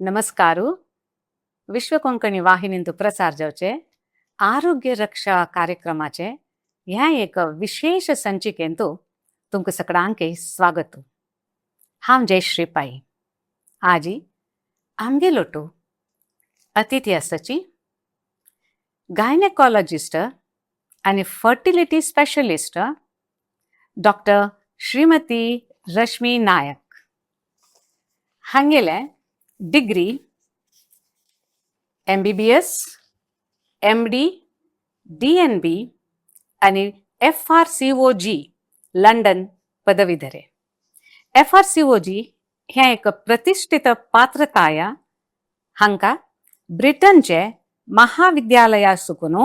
नमस्कार. विश्व कोंकणी वाहिनींत प्रसार जावचे आरोग्य रक्षा कार्यक्रमाचे ह्या एक विशेष संचिकेंत तुमकां सगळ्यांक स्वागत. हांव जयश्री पाई. आजी आमगेलो टू अतिथी आसाची गायनेकॉलॉजिस्ट आनी fertility specialist doctor Shrimati Rashmi Naik. हांगेले डिग्री एमबीबीएस, एमडी, डीएनबी आनी एफआरसीओजी लंडन पदवीधरे. एफआरसीओजी हें एक प्रतिष्ठित पात्रताय. हांकां ब्रिटनचे महाविद्यालया सुकून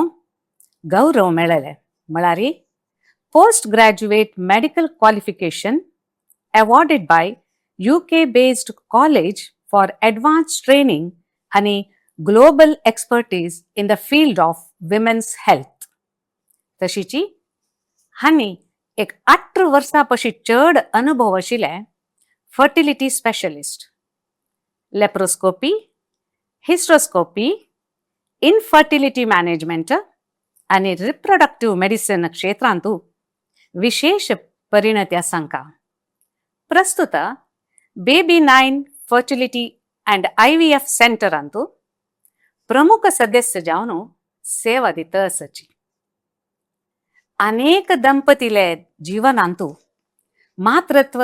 गौरव मेळ्ळेले, म्हळ्यार post graduate medical qualification awarded by UK based College for Advanced Training आणि global expertise in the field of women's health. तशीची हांणी एक 18 वर्सां पशी चड अनुभव आशिल्ले fertility specialist, laparoscopy, hysteroscopy, infertility management आनी रिप्रोडक्टिव्ह मेडिसिन क्षेत्रांत विशेष परिणती आसांका. प्रस्तुत baby nine fertility and IVF सेंटरांतु प्रमुख सदस्य जावन सेवा दित आसाची. अनेक दंपतीले जीवनांतु मातृत्व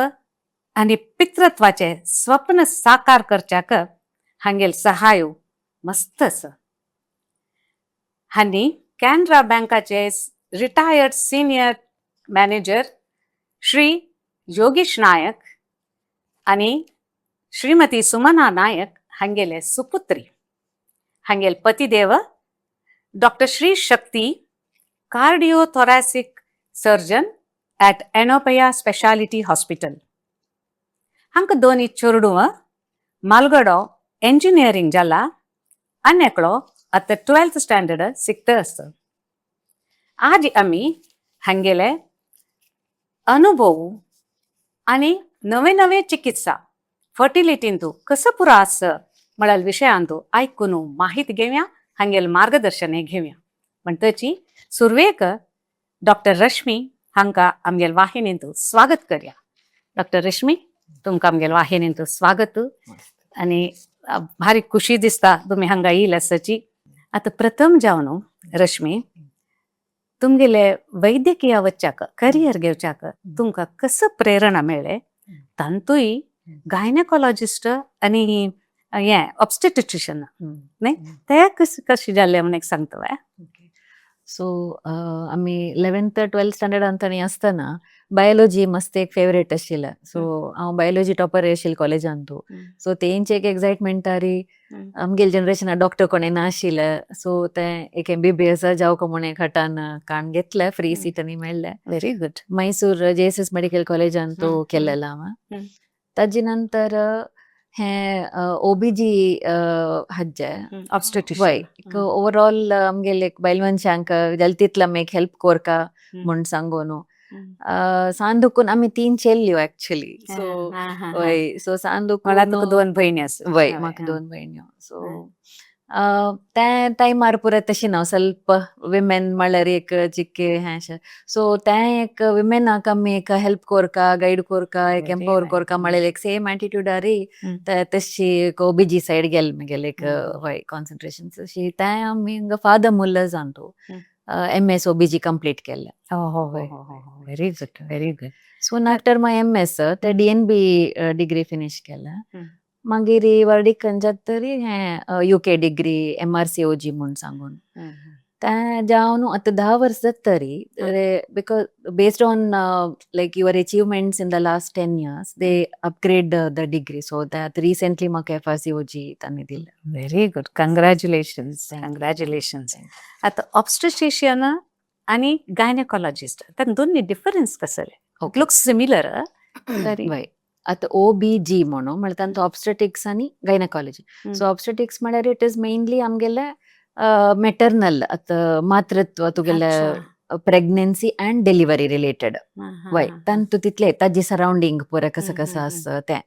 आनी पितृत्वाचे स्वप्न साकार करच्याक हांगेल सहाय मस्त आसा. हांणी Canara बँकाचे retired senior manager Shri Yogesh Naik आनी श्रीमती सुमना नायक हांगेले सुपुत्री. हांगेल पतिदेव doctor Shri Shakti, cardiothoracic surgeon at Yenepoya Speciality Hospital. हांकां दोनी चेडूं, मालगडो इंजिनियरींग जाला आनी एकलो आतां 12th standard शिकता आसा. आज आमी हांगेले अनुभव आनी नवे नवे चिकित्सा फर्टिलिटींतू कसो पुरो आसा म्हळ्यार विशयांतू आयकून माहिती घेवया, हांगेले मार्गदर्शन घेवया. म्हणटची सुरवेक डॉक्टर रश्मी हांकां आमगेले वाहिनींत स्वागत करया. डॉक्टर रश्मी, तुमकां आमगेले वाहिनींत स्वागत आनी भारी खुशी दिसता तुमी हांगा येयल आसाची. आतां प्रथम जावन रश्मी, तुमगेले वैद्यकीय वच्चाक, करियर घेवच्याक तुमकां कसं प्रेरणा मेळ्ळें? तांतूय गायनेकॉलॉजिस्ट आनी हें ऑब्स्टेट्रिशियन न्ही, ते कशें कशें जालें म्हण एक सांगता वे? सो आमी 11th 12th standard अंतणी आसतना बायोलॉजी मस्त एक फेवरेट आशिल्लें. सो हांव बायोलॉजी टॉपर आशिल्लें कॉलेजांतू. सो तेंचे एक एक्सायटमेंट आरी आमगेले जनरेशना डॉक्टर कोणें नाशिल्लें. सो तें एक एमबीबीएस जावका म्हूण एक हटान काण घेतलें, फ्री सीट आनी मेळ्ळें. Very good. Mysore JSS medical कॉलेजांतू केल्लें हांवें. ताजे नंतर हें ओबीजी हाजें ऑब्स्टेट्रिशियन. वय, एक ओवरऑल आमगेले एक बायल मनशांक जाल तितलें आमी एक हेल्प कोरका म्हूण सांगून सान दुखून आमी तीन चेल्ल्यो एक्चुअली. सो वय, सो सान मला दुखून तुका दोन भयणी आसा. वय, म्हाका दोन भयण्यो. सो त्या टायमार पुराय तशें ना, ಸ್ವಲ್ಪ विमेन म्हळ्यार एक चिक्के हें अशें. सो तें एक विमेनाक आमी एक हेल्प कोरका, गायड कोरका, एक Very empower nice. कोरका म्हळ्यार एक सेम एटिट्यूड आरी तशी एक ओबीजी सायड गेल मुगेले एक वय कॉन्सन्ट्रेशन. तशी तें आमी हिंगा फादर मुल्लर्सांतू एमएस ओबीजी कंप्लीट केल्लें. हो. वय. Very good, very good. Soon after my MS ते डीएनबी डिग्री फिनिश केलें. मागीर वर्डिकन जातरी हें UK degree एमआरसीओजी म्हूण सांगून तें जावन आतां 10 वर्स जातरी. Because based on like your achievements in the last 10 years, they upgrade the degree, so that recently म्हाका एफआरसीओजी तांणी दिलें. Very good, congratulations. Thank you. Congratulations. आता ऑब्स्टेट्रिशियन आणि गायनेकॉलॉजिस्ट तर दोन्ही डिफरन्स कसले? लुक्स सिमिलर तरी. वय, आतां ओबीजी म्हणून म्हळ्यार तांचो ऑब्स्टेटिक्स आनी गायनकॉलॉजी. सो ऑब्स्टेटिक्स म्हळ्यार it is mainly आमगेले मेटर्नल, आतां मातृत्व, तुगेले प्रेग्नन्सी अँड डिलिव्हरी रिलेटेड. वय, तांतू तितले ताजी सरावंडींग पुरा कसं कसं आसता तें.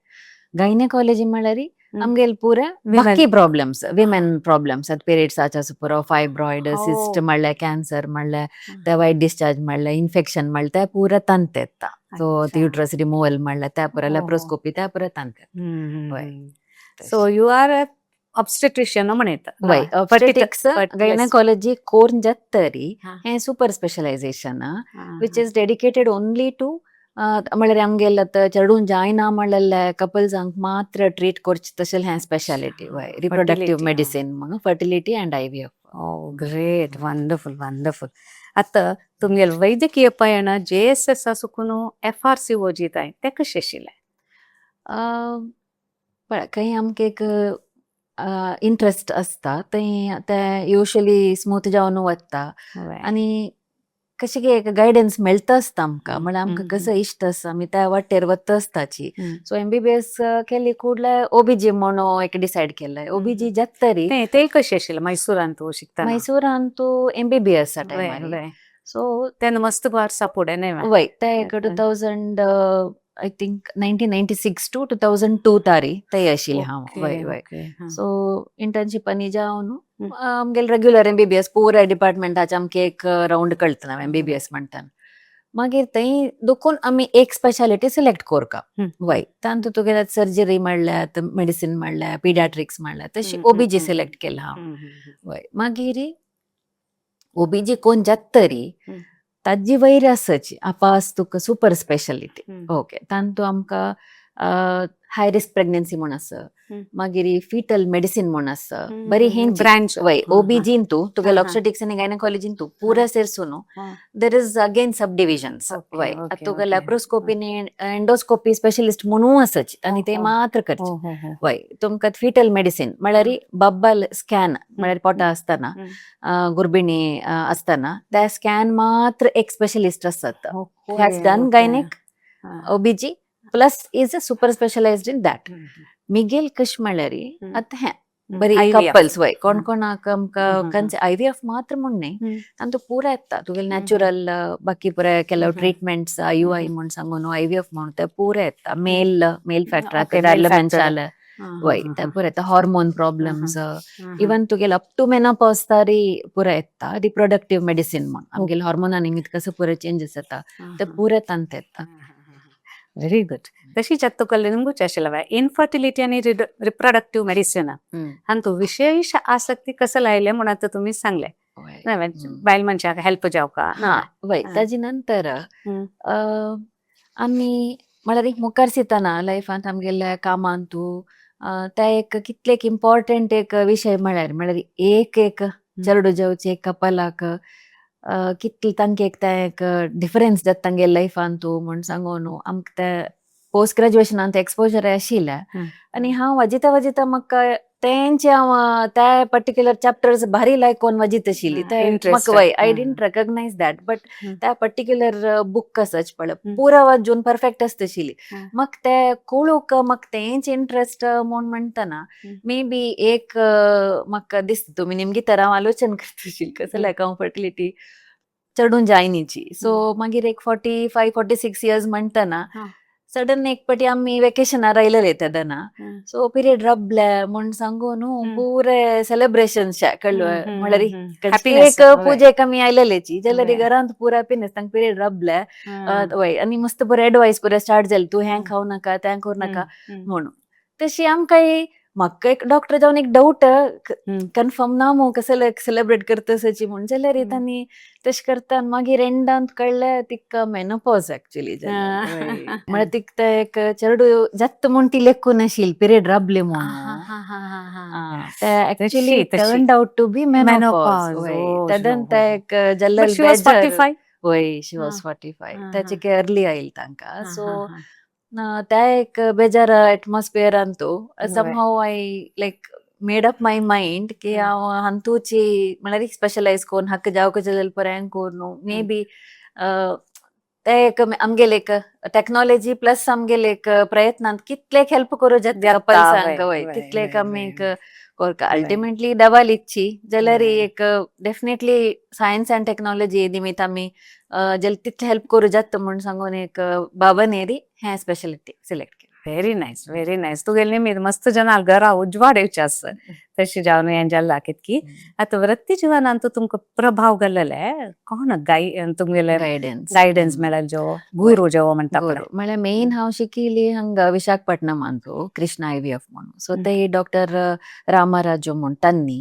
गायनेकॉलॉजी म्हळ्यार आमगेल पुरा Women. बाकी प्रॉब्लेम्स, विमेन प्रॉब्लेम्स, आतां पिरियड्साचे पुरो, फायब्रॉइड, सिस्ट म्हणल्यार, कॅन्सर म्हणल्यार, ते वायट डिस्चार्ज म्हणल्यार, इन्फेक्शन म्हणल्यार, ते पुरा तांत येता. सो युट्रस रिमूवल म्हणल्यार त्या पुरा, लॅप्रोस्कोपी त्या पुरा तांत. वय. सो you are ऑब्स्टेट्रिशियन म्हणयता. वय, ऑब्स्टेटिक्स गायनाकॉलॉजी कोर्न जातरी हें super specialization which is dedicated only to, म्हळ्यार आमगेल आतां चेडूं जायना म्हणलेले कपल्सांक मात्र ट्रीट करचें तशें हें स्पेशालिटी. वय, रिप्रोडक्टीव मेडिसीन म्हणून, fertility and IVF. Oh great, wonderful, wonderful. आतां तुमगेल वैद्यकीय पयण जेएसएस सुकून एफआरसीओजी ताय तें कशें आशिल्लें? पळय, खंय आमकां एक इंट्रस्ट आसता थंय तें युजली स्मूथ जावन वता आनी कशें की एक गायडन्स मेळटा आसता आमकां. म्हळ्यार आमकां कसो इश्ट आसा, आमी त्या वाटेर वता आसताची. सो एमबीबीएस केली कूडले ओबीजी म्हणून एक डिसायड केलें, ओबीजी जातरी. तें तें कशें आशिल्लें मैसूरांत तूं शिकतना? मैसूरान तूं एमबीबीएस टायमार, सो तेन्ना मस्त वर्सां फुडें न्ही? वय, ते एक 2000, I think 1996 to 2002 तारी थंय आशिल्लें हांव. वय वय. सो इंटर्नशिपांनी जावन आमगेले रेग्युलर एमबीबीएस पुराय डिपार्टमेंटाचे आमकां एक रावंड कळटा एमबीबीएस म्हणटान. मागीर थंय दोकून आमी एक स्पेशालिटी सिलेक्ट करका. वय, तातूंत तुगेले सर्जरी म्हणल्यार, मेडिसीन म्हणल्यार, पिडियाट्रिक्स म्हणल्यार, तशी ओबीजी सिलेक्ट केला हांव. वय, मागीर ओबीजी कोण जातरी ताजी वयर आसाची आपास तुका सुपर स्पेशालिटी. ओके, तातूंत आमकां हाय रिस्क प्रेग्नन्सी म्हूण आसा, मागीर फिटल मेडिसीन म्हूण आसा, बरी हेंची ब्रांच. वय, ओबीजीन तूं तुगे ऑब्स्टेटिक्स आनी गायनाकॉलॉजीन तूं पुरा सेरसून there is again sub divisions. वय, तुका लॅप्रोस्कोपी एंडोस्कोपी स्पेशलिस्ट म्हणून आसाची आनी ते मात्र करचे. वय, तुमकां फिटल मेडिसीन म्हळ्यार बब्बल स्कॅन, म्हळ्यार पोटा आसतना, गुर्भिणी आसतना त्या स्कॅन मात्र एक स्पेशलिस्ट आसतात who has done gynec, OBG, plus is a super specialized in that. Miguel कश म्हळ्यार आतां हें बरी कपल्स, वय, कोण कोणाक आमकां आयव्हीएफ मात्र म्हूण न्ही, तांतू पुरा येता तुगेले नॅचरल, बाकी पुराय केलो ट्रिटमेंट्स, आययुआय म्हूण सांगून, आयव्हीएफ म्हूण, ते पुरा येता. मेल मेल फॅक्टर दादले, वय, ते पुरा येता. हार्मोन प्रॉब्लम्स, इवन तुगेले अप टू मेनोपॉज तारी पुरा येता. रिप्रोडक्टीव मेडिसीन म्हूण आमगेले हार्मोना निमित्त कसो पुरा चेंजीस येता ते पुरा तांत येता. Very good. तशीच आतां तुका निमगूच आशिल्लें इनफर्टिलिटी आनी रिप्रोडक्टीव मेडिसिन हांतू विशेश आसक्ती कसं लायलें म्हूण आतां तुमी सांगलें बायल मनशाक हेल्प जावका. हा, वय. ताजे नंतर आमी म्हळ्यार एक मुखार सितना लायफांत आमगेल्या कामांतू ते एक कितले एक इम्पॉर्टंट एक विशय, म्हळ्यार म्हळ्यार एक एक चेडू जावचे एक कपलाक कितले तांकां एक तें एक डिफरन्स जाता तांगे लायफांतू म्हूण सांगून आमकां ते पोस्ट ग्रॅज्युएशनांत एक्सपोजर आशिल्लें. आनी हांव वाजिता वाजिता म्हाका तेंचे हांव त्या पर्टिक्युलर चॅप्टर्स भारी लायक कोन वाजीत आशिल्ली ते म्हाका. वय, I didn't recognize that, but त्या पर्टिक्युलर बुक आसाच पळय, पुरा वाजून परफेक्ट आसता आशिल्ली. म्हाका ते कळूंक म्हाका तेंच इंट्रस्ट म्हूण म्हणटना मे बी एक म्हाका दिसता तुमी निमगी तर हांव आलोचन करता आशिल्ली कसं लायक हांव फर्टिलिटी चडून जायनीची. सो मागीर एक 45 46 इयर्स म्हणटना सडन एक पाटी आमी वेकेशनार आयलेले तेदना, सो पिरियड रबले म्हूण सांगून पुरे सेलिब्रेशन कळ्ळें, म्हळ्यार एक पुजेक आमी आयलेलेची जाल्यार घरांत पुरा हॅपीनेस, तांकां पिरियड रबले. वय, आनी मस्त बरें एडवायस पुरे स्टार्ट जाले, तूं हें खावं नाका, तें करूं नाका म्हणून. तशी आमकां म्हाका एक डॉक्टर जावन एक डावट, कन्फर्म ना मू कसं सेलिब्रेट करतसची म्हूण, जाल्यार तांणी तशें करता. मागीर एंडांत कळ्ळें तिका मेनोपॉज एक्चुअली. म्हळ्यार तिका ते एक चेडू जाता म्हूण ती लेखून नाशिल्ली, पिरियड राबले म्हणून, ते actually turned out to be menopause. तेदन ते एक जाल्ले. वय, she was 45. ताचे अर्ली आयल तांकां. सो त्या एक बेजार एटमॉस्फियरांतू somehow I like made up my mind की हांव हांतूची म्हळ्यार स्पेशलायज करून हक्क जावक जाल्यार पर्यंत करून मे बी ते एक आमगेले एक टॅक्नॉलॉजी प्लस आमगेले एक प्रयत्नांत कितलेक हेल्प करूं जाता कपल्सांक. वय, तितलेक आमी एक अल्टिमेटली दवाल इच्छी जाल्यार एक डेफिनेटली सायन्स अँड टेक्नॉलॉजी निमित्त आमी जाल्यार तितले हेल्प करूं जाता म्हूण सांगून एक बाबनेरी हें स्पेशलिटी सिलेक्ट केलें. Very nice, very nice. तुगेले निमित्त मस्त जनाल घरा उजवाड येवचे आस तशें जावन हें जाला कितकी. आतां वृत्ती जिवनान तुमकां प्रभाव घाल्लेले कोण गाय तुमगेले गायडन्स? गायडन्स मेळ्ळें जो गुरू जो म्हणटा पळय. गुरू म्हळ्यार मेन हांव शिकिल्ली हांगा विशाखपट्टणमांतू कृष्णा आयव्हीएफ म्हणून, सो ते डॉक्टर रामराजू म्हूण तांणी.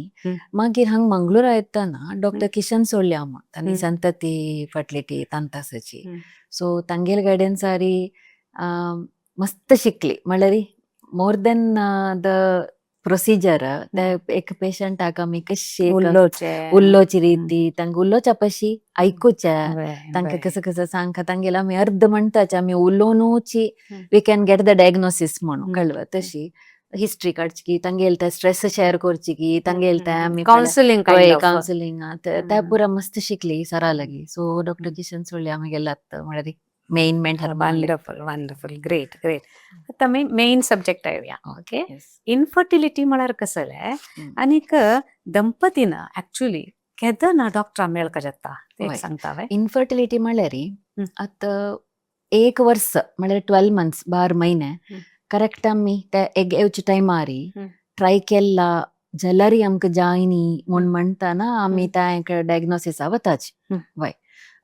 मागीर हांगा मंगळूरा येतना डॉक्टर किशन सोळ्या म्हूण तांणी, संतती फर्टिलिटी तांतासाची. सो तांगेले गायडन्सारी मस्त शिकली. म्हळ्यार मोर दॅन the procedure, ते एक पेशंटाक आमी कशी उलोवचें. उलोवची रीती, तांकां उलोवच्या पशी आयकुचें, तांकां कसं कसं सांगता, तांगेले आमी अर्द म्हणटाचे आमी उलोवनूची we can get the diagnosis म्हणून. कळ्ळें? तशी हिस्ट्री काडची की तांगेले ते स्ट्रेस शेअर करची की तांगेले ते आमी कावन्सिलिंग. कावन्सिलिंग ते पुरा मस्त शिकली सरा लागी. सो डॉक्टर किशन सोळ्या आमी गेलात म्हळ्यार main mentor. Wonderful, wonderful, great, great. आतां आमी मेन सब्जेक्ट येवया, ओके? इनफर्टिलिटी म्हळ्यार कसलें आनीक दंपतीन ऍक्च्युली केदना डॉक्टरा मेळका जाता ते एक सांगता वे? इन्फर्टिलिटी म्हळ्यार आतां एक वर्स म्हळ्यार 12 मंथ्स, 12 म्हयने करेक्ट आमी ते एग येवच्या टायमारी ट्राय केला जाल्यार आमकां जायनी म्हूण म्हणटाना आमी त्या एक डायग्नोसिसा वताची. वय,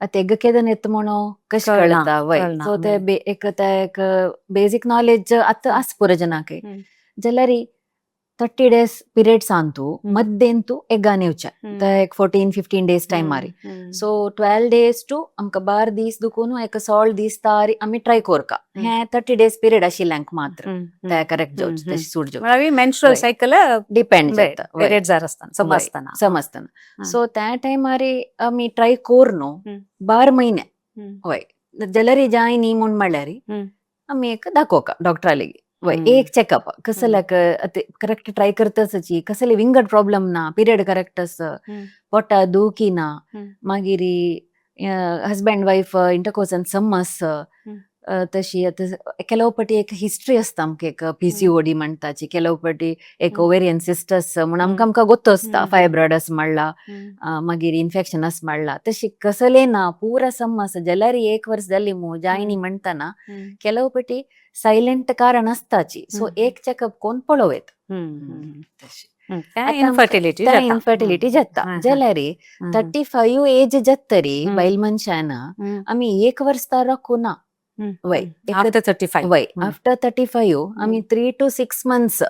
आतां एग केदन येता म्हणून कशें कळना, कळटा? वय. कळना. सो ते एक ते एक बेजीक नॉलेज आतां आसा पुरो जनाक. जाल्यार 30 डेज पिरियड्स अंतू मद्देंतू एगान येवचे ते एक 14-15 डेज टायमारी. सो 12 डेज टू आमकां 12 दीस दुखून एक 16 दीस तारी आमी ट्राय कोरका. हे 30 डेज पिरियड आशिल्ल्यांक मात्र ते करेक्ट जावचे, तशी सूट जावचे. म्हळ्यार मेन्स्ट्रुअल सायकल डिपेंड जाता, वय. पिरियड जार आसतना समजतना. समजतना. सो त्या टायमारी आमी ट्राय कोर न्हू 12 म्हयने, वय, जाल्यार जाय न्ही म्हूण म्हणल्यार आमी एक दाखोवका डॉक्टरा लागीं, वय. एक चॅकअप कसल्याक करेक्ट ट्राय करतासची, कसले विंगड प्रॉब्लम ना, पिरियड करेक्ट आस, पोटा दुखी ना, मागीर हजबंड वायफ इंटरकोर्सान समस तशी आतां ಕೆಲವು पटी एक हिस्ट्री आसता आमकां, एक पीसीओडी म्हणटाची, ಕೆಲವು पटी एक ओवेरियन सिस्ट आसा म्हूण आमकां आमकां गोत्त आसता, फायब्रॉयड आसा म्हणला, मागीर इन्फेक्शन आसा म्हणला, तशी कसले ना, पुरा सम आसा जाल्यार एक वर्स जाली मू जायनी म्हणटाना ಕೆಲವು पटी सायलेंट कारण आसताची. सो एक चॅकअप कोण पळोवयत तशी. इन्फर्टिलिटी. आतां इन्फर्टिलिटी जाता जाल्यार 35 एज जातरी बायल मनशान आमी एक वर्स तर राखूना, वय. आफ्टर 35. वय, आफ्टर 35 आमी 3 to 6 months,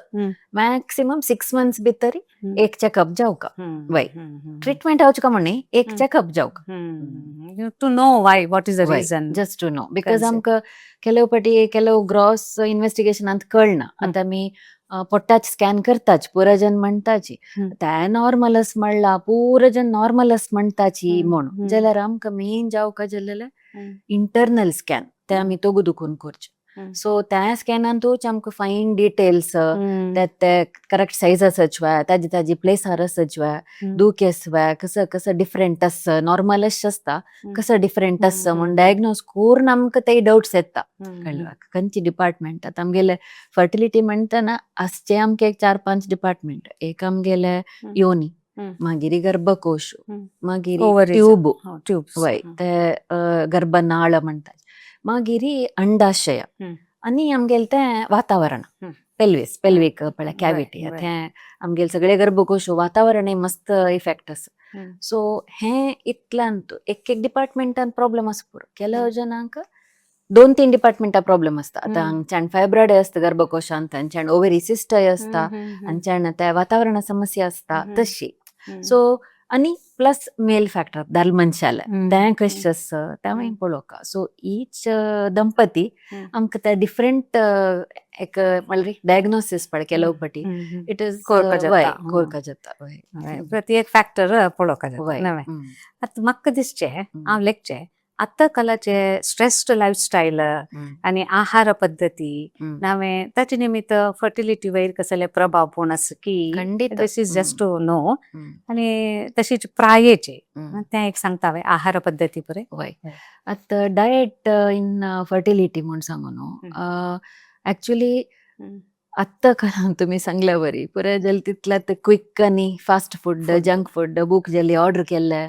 maximum 6 months भितर एक चॅकअप जावका, वय. ट्रिटमेंट जावचें म्हण एक checkup जावका. To know why, what is the reason. Just to know, because आमकां ಕೆಲವು पटी ಕೆಲವು ग्रॉस इन्व्हेस्टिगेशनांत कळना. आतां आमी पोटाच स्कॅन करताच, पुरा जन म्हणटाची ते नॉर्मल अस म्हणला, पुरा जन नॉर्मल अस म्हणटाची म्हणून, जाल्यार आमकां मेन जावका जाल्यार इंटरनल स्कॅन ते आमी तोगू दुखून करचे. सो त्या स्कॅनांतूच आमकां फायन डिटेल्स, ते ते करेक्ट सायज आसचवा, ताजी ताजी प्लेसार आसचवा, दुखी आसवा, कसं कसं डिफरंट आस, नॉर्मल अशें आसता, कसं डिफरंट आसा म्हूण डायग्नोज करून आमकां ते डावट्स येता. कळ्ळें? खंयची डिपार्टमेंट आतां आमगेले फर्टिलिटी म्हणटना आसचे आमकां एक चार पांच डिपार्टमेंट. एक आमगेले योनी, मागीर गर्भकोश, मागीर Ovaries. Tube, tubes. वय, ते गर्भनाळ म्हणटात, मागीर अंडाशय आनी आमगेले तें वातावरण, पेल्वीस, पेल्वीक पळय कॅविटी, ते आमगेले सगळे गर्भकोश वातावरण मस्त इफेक्ट आसा. सो हे इतल्यान एक एक डिपार्टमेंटान प्रॉब्लेम आसा पुरो. ಕೆಲವು जनांक दोन तीन डिपार्टमेंटा प्रॉब्लेम आसता. आतां हांगच्यान फायब्रॉयड आसता गर्भकोशांत, हांच्यान ओवेरी सिस्टय आसता, हांच्यान त्या वातावरणा समस्या आसता तशी. सो आनी प्लस मेल फॅक्टर दाल मनशाले तें कशें आसा तें मागीर पळोवका. सो ईच दंपती आमकां ते डिफरंट एक म्हणल्यार डायग्नोसीस पळय ಕೆಲವು पटी it is कोरपा जाता. वय, कोरपा जाता, वय. प्रति एक फॅक्टर पळोवका जाता. वय. नवें आतां म्हाका दिसचें, हांव लेखचें आतां कालाचे स्ट्रेस्ड लायफस्टायल आनी आहार पद्दती नवें ताचे निमित्त फर्टिलिटी वयर कसले प्रभाव पूण आसा की खंडीत. This is just to know. आनी तशीच प्रायेचे तें एक सांगता हांवें आहार पद्दती पळय. वय, आतां डायट इन फर्टिलिटी म्हूण सांगू न्हू, ऍक्च्युली आत्तां कळ्ळां तुमी सांगल्या वरी पुराय जालें तितल्यात क्विक आनी फास्ट फूड, जंक फूड, भूक जाली ऑर्डर केल्ले.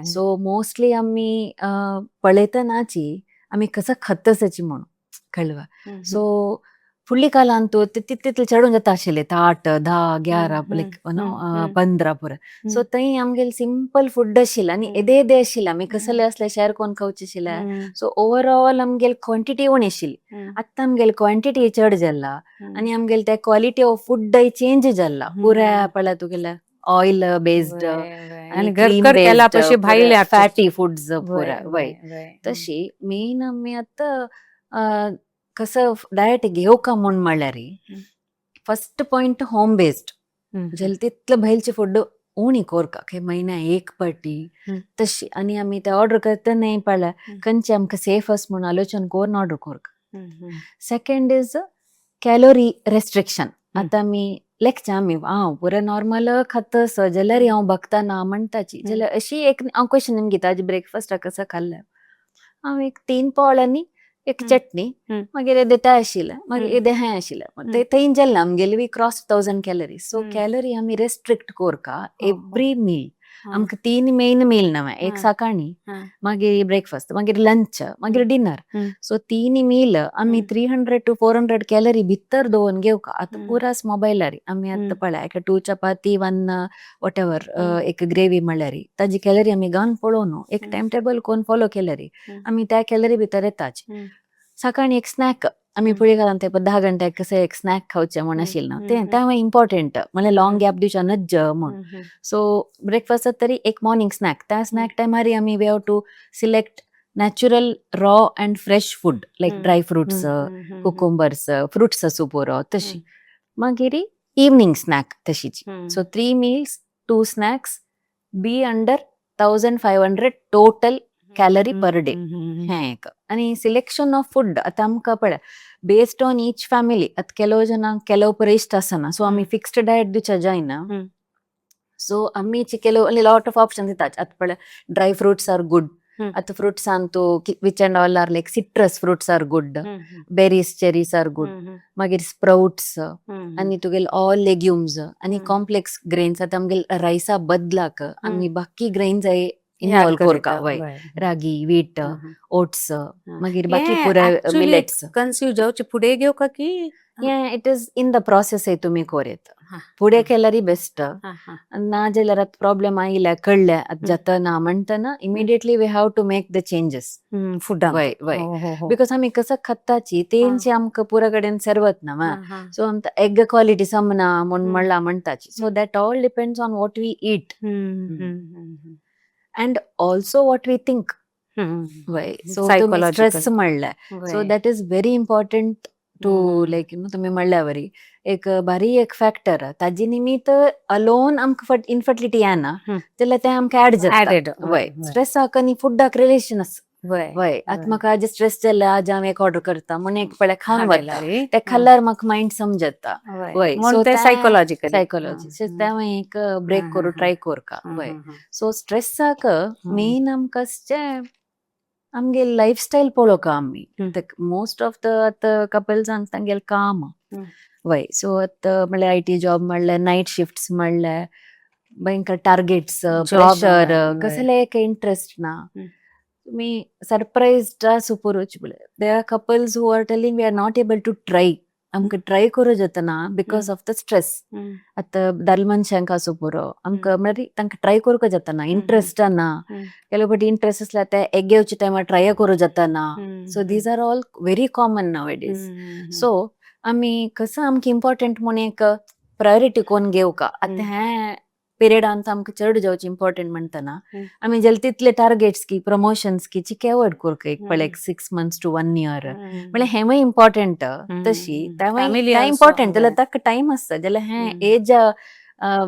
सो मोस्टली आमी पळयतनाची आमी कसं खातसाची म्हणून कळवा. सो फुडली कालांतू तितले चडून जाता आशिल्ले 8, 10, 11 लायक नो 15 पुरो. सो थंय आमगेले सिंपल फूड आशिल्लें आनी येदे येदे आशिल्लें, आमी कसले असले शेअर कोन्न खावचे आशिल्ले. सो ओवरऑल आमगेले क्वॉन्टिटी उणी आशिल्ली. आतां आमगेले क्वॉन्टिटी चड जाला आनी आमगेले ते क्वॉलिटी ऑफ फूडय चेंज जाला. पुराय पळय तुगेले ऑयल बेस्ड आनी घरकर केला पशी भायले फॅटी फूड्स पुराय. वय, तशी मेन आमी आतां कसं डायट घेवका म्हूण म्हणल्यार फर्स्ट पॉयंट होम बेस्ड, जाल्यार तितले भायलचे फूड उणी कोरका, खंय म्हयन्या एक पाटी तशी. आनी आमी ते ऑर्डर करतना पळय खंयचे आमकां सेफ आसा म्हूण आलोचन करून ऑर्डर कोरका. Second is calorie restriction. आतां आमी लेखचे आमी हांव पुरो नॉर्मल खाता स जाल्यार हांव बगता ना म्हणटाची जाल्यार अशी एक हांव क्वेश्चन घेता, आज ब्रेकफास्टाक कसो खाल्लें हांव, एक 3 पोळ आनी एक चटणी, मागीर येदें तें आशिल्लें, मागीर येदें हें आशिल्लें, ते थंय जालें आमगेलें we cross 1000 calories. So calorie आमी रेस्ट्रिक्ट कोरका एवरी मील. आमकां 3 मेन मील नवे, एक सकाळी, मागीर ब्रेकफास्ट, मागीर लंच, मागीर डिनर. सो 3 मील आमी 300 टू 400 कॅलरी भितर दवरून घेवका. आतां पुरास मोबायलार आमी आतां पळय एक 2 चपाती 1 what ever एक ग्रेवी म्हणल्यार ताजी कॅलरी आमी घालून पळोवन एक टायम टेबल कोण फॉलो केल्यार आमी त्या कॅलरी भितर येताच. सकाळी एक स्नॅक आमी पुळी घालून ते 10 घंट्याक कशें एक स्नॅक खावचें म्हूण आशिल्लें ना तें, तें इम्पॉर्टंट म्हणल्यार लॉंग गॅप दिवच्या नज्ज म्हूण. सो ब्रेकफास्ट तरी एक मॉर्निंग स्नॅक, त्या स्नॅक टायमार आमी we have to select natural raw and fresh food like dry fruits, cucumbers, fruits आसूं पुरो तशी. मागीर इवनींग स्नॅक तशीच. So 3 meals, 2 snacks, be under 1500 total calorie per day. हें एक. आनी सिलेक्शन ऑफ फूड आतां आमकां पळय बेस्ड ऑन ईच फॅमिली, आतां ಕೆಲವು जणांक ಕೆಲವು परे इश्ट आसना, सो आमी फिक्स्ड डायट दिवच्या जायना. सो आमी ಕೆಲವು ಲಾಟ್ ऑफ ऑप्शन दितात. आतां पळय ड्राय फ्रुट्स are good. आतां फ्रुट्सान तूं which and all are like citrus fruits are good, berries, cherries are good, मागीर स्प्राउट्स आनी तुगेले ऑल लेग्युम्स आनी कॉम्प्लेक्स ग्रेन्स. आतां आमगेले रायसा बदलाक आमी बाकी ग्रेन्स इन्वॉल्व कोरका, वय, रागी, वीट, ओट्स, मागीर बाकी पुराय मिलेट्स. कन्सीव जावचे फुडें घेवका की? हें it is in the process तुमी कोरेत. फुडें केल्यार बेस्ट, ना जाल्यार आतां प्रॉब्लेम आयल्या कळ्ळें आतां जाता ना म्हणटना immediately we have to make the changes. फुडाक. वय वय, because आमी कसं खाताची तेंची आमकां पुरा कडेन सर्वत ना. सो आमकां एग क्वालिटी समना म्हूण म्हणला म्हणटाची. So that all depends on what we eat and also what we think. वय, सो स्ट्रेस म्हणलें, so that is very important to like you know तुमी म्हणल्या वरी एक बारी एक फॅक्टर, ताजी निमित्त अलोन आमकां इनफर्टिलिटी येना जाल्यार तें आमकां ऍड जाता. वय, स्ट्रेसाक आनी फुडाक रिलेशन आसा. वय, आतां म्हाका आज स्ट्रेस जाल्या, आज हांव एक ऑर्डर करता म्हूण एक पळय खावन वता, ते खाल्ल्यार म्हाका मायंड समजता. वय, सो सायकोलॉजिकल. सायकोलॉजी तें एक ब्रेक करूं ट्राय कोरका. वय, सो स्ट्रेसाक मेन आमकां आमगे लायफस्टायल पळोवका आमी. मोस्ट ऑफ the आतां कपल्सांक तांगेलें काम. वय, सो आतां म्हणल्यार IT job म्हणल्यार नायट शिफ्ट्स म्हणल्यार भयंकर टार्गेट्स, प्रेशर, कसले एक इंट्रस्ट ना. तुमी सरप्राइज्ड आसूं पुरो, there are couples who are telling we are not able to try, आमकां ट्राय करूं जातना because of the stress. आतां दादले मनशांक आसूं पुरो, आमकां म्हळ्यार तांकां ट्राय करूंक जातना, इंट्रस्ट ना. ಕೆಲವು पटी इंट्रस्ट आसल्यार ते एग घेवच्या टायमार ट्राय करूं जातना. So these are all very common nowadays. So आमी कसं आमकां इम्पॉर्टंट म्हूण एक प्रायोरिटी कोण घेवका. आतां हें पिरियडान आमकां चड जावचें इम्पॉर्टंट म्हणटना आमी जाल्यार तितले टार्गेट्स की प्रमोशन्स की चिके अवॉयड करका एक पळय 6 months to 1 year, म्हणल्यार हेंवूय इम्पॉर्टंट तशी तेंवूय इम्पॉर्टंट जाल्यार ताका टायम आसता, जाल्यार हें एज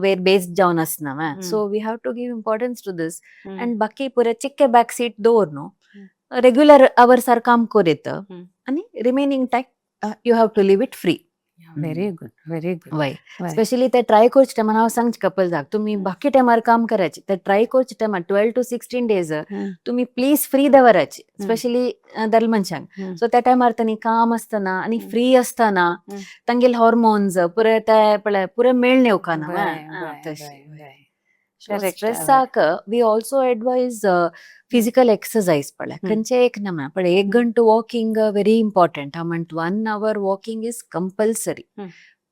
वेर बेस्ड जावन आसना. So we have to give importance to this and बाकी पुरे चिक्के बॅक सीट दवर न्हू, रेग्युलर अवर्सार काम करीत आनी remaining time you have to leave it free. Very good, very good. वय, स्पेशली ते ट्राय करचे टायमार हांव सांगचे कपल्साक, तुमी बाकी टायमार काम करायचे, ते ट्राय करचे टायमार 12 टू 16 डेज तुमी प्लीज फ्री दवरायचे, स्पेशली दादले मनशांक. सो त्या टायमार तांणी काम आसतना आनी फ्री आसतना तांगेले हॉर्मोन्स पुरे ते पळय पुरे मेळ्ळे येवकाना. तशें. स्ट्रेसाक we also advise physical exercise पळय, खंयचे एक ना पण एक घंटो वॉकिंग व्हेरी इम्पॉर्टंट. हांव म्हणटा 1 hour walking is compulsory.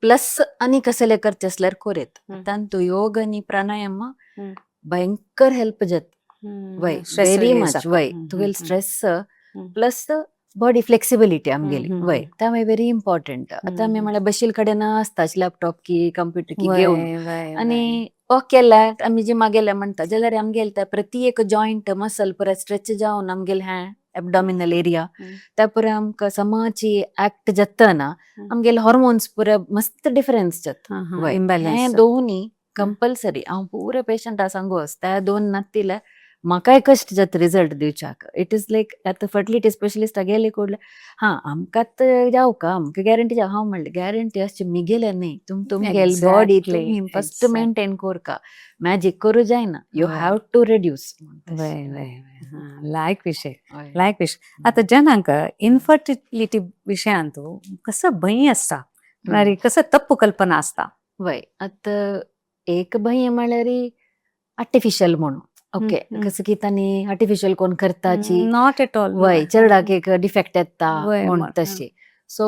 Plus आनी कसले करचे आसल्यार कोरेत. तांतू योग आनी प्राणायाम भयंकर हेल्प जाता. वय, व्हेरी मच. वय, तुगेले स्ट्रेस प्लस बॉडी फ्लेक्सिबिलिटी आमगेली. वय, त्यामुळे व्हेरी इम्पॉर्टंट. आता आमी म्हळ्यार बशील कडेन आसता, लॅपटॉप की कंप्युटर की घेवन आनी वॉक केल्यार, आमी जिमा गेले म्हणटा जाल्यार आमगेले त्या प्रति एक जॉयंट मसल पुराय स्ट्रेच जावन आमगेले हें एबडॉमिनल एरिया त्या पुराय आमकां समाची ऍक्ट जातना आमगेले हॉर्मोन्स पुराय मस्त डिफरन्स जाता. वय, हें दोन्ही कंपल्सरी. हांव पुरे पेशंटा सांगू त्या दोन नातिले म्हाकाय कश्ट जाता रिजल्ट दिवच्याक. It is like आतां फर्टिलिटी स्पेशलिस्ट गेले कुडले, हा आमकांच जावं का, आमकां गॅरंटी जावं. हांव म्हणलें गॅरंटी अशें मिगेले न्ही, तुमगेले बॉडी तुमी फस्ट मेंटेन कोरका, मॅजीक करूं जायना, you have to reduce. वय वय, लायक विशय, लायक विशय. आतां जनांक इन्फर्टिलिटी विशयांत कसो भंय आसता, म्हळ्यार कसो तप्पू कल्पना आसता? वय, आतां एक भंय म्हळ्यार आर्टिफिशियल म्हणून, ओके, कसं की तांणी आर्टिफिशियल कोण करताची. Not at all. वय, चेरडाक एक डिफेक्ट येता म्हूण तशी. सो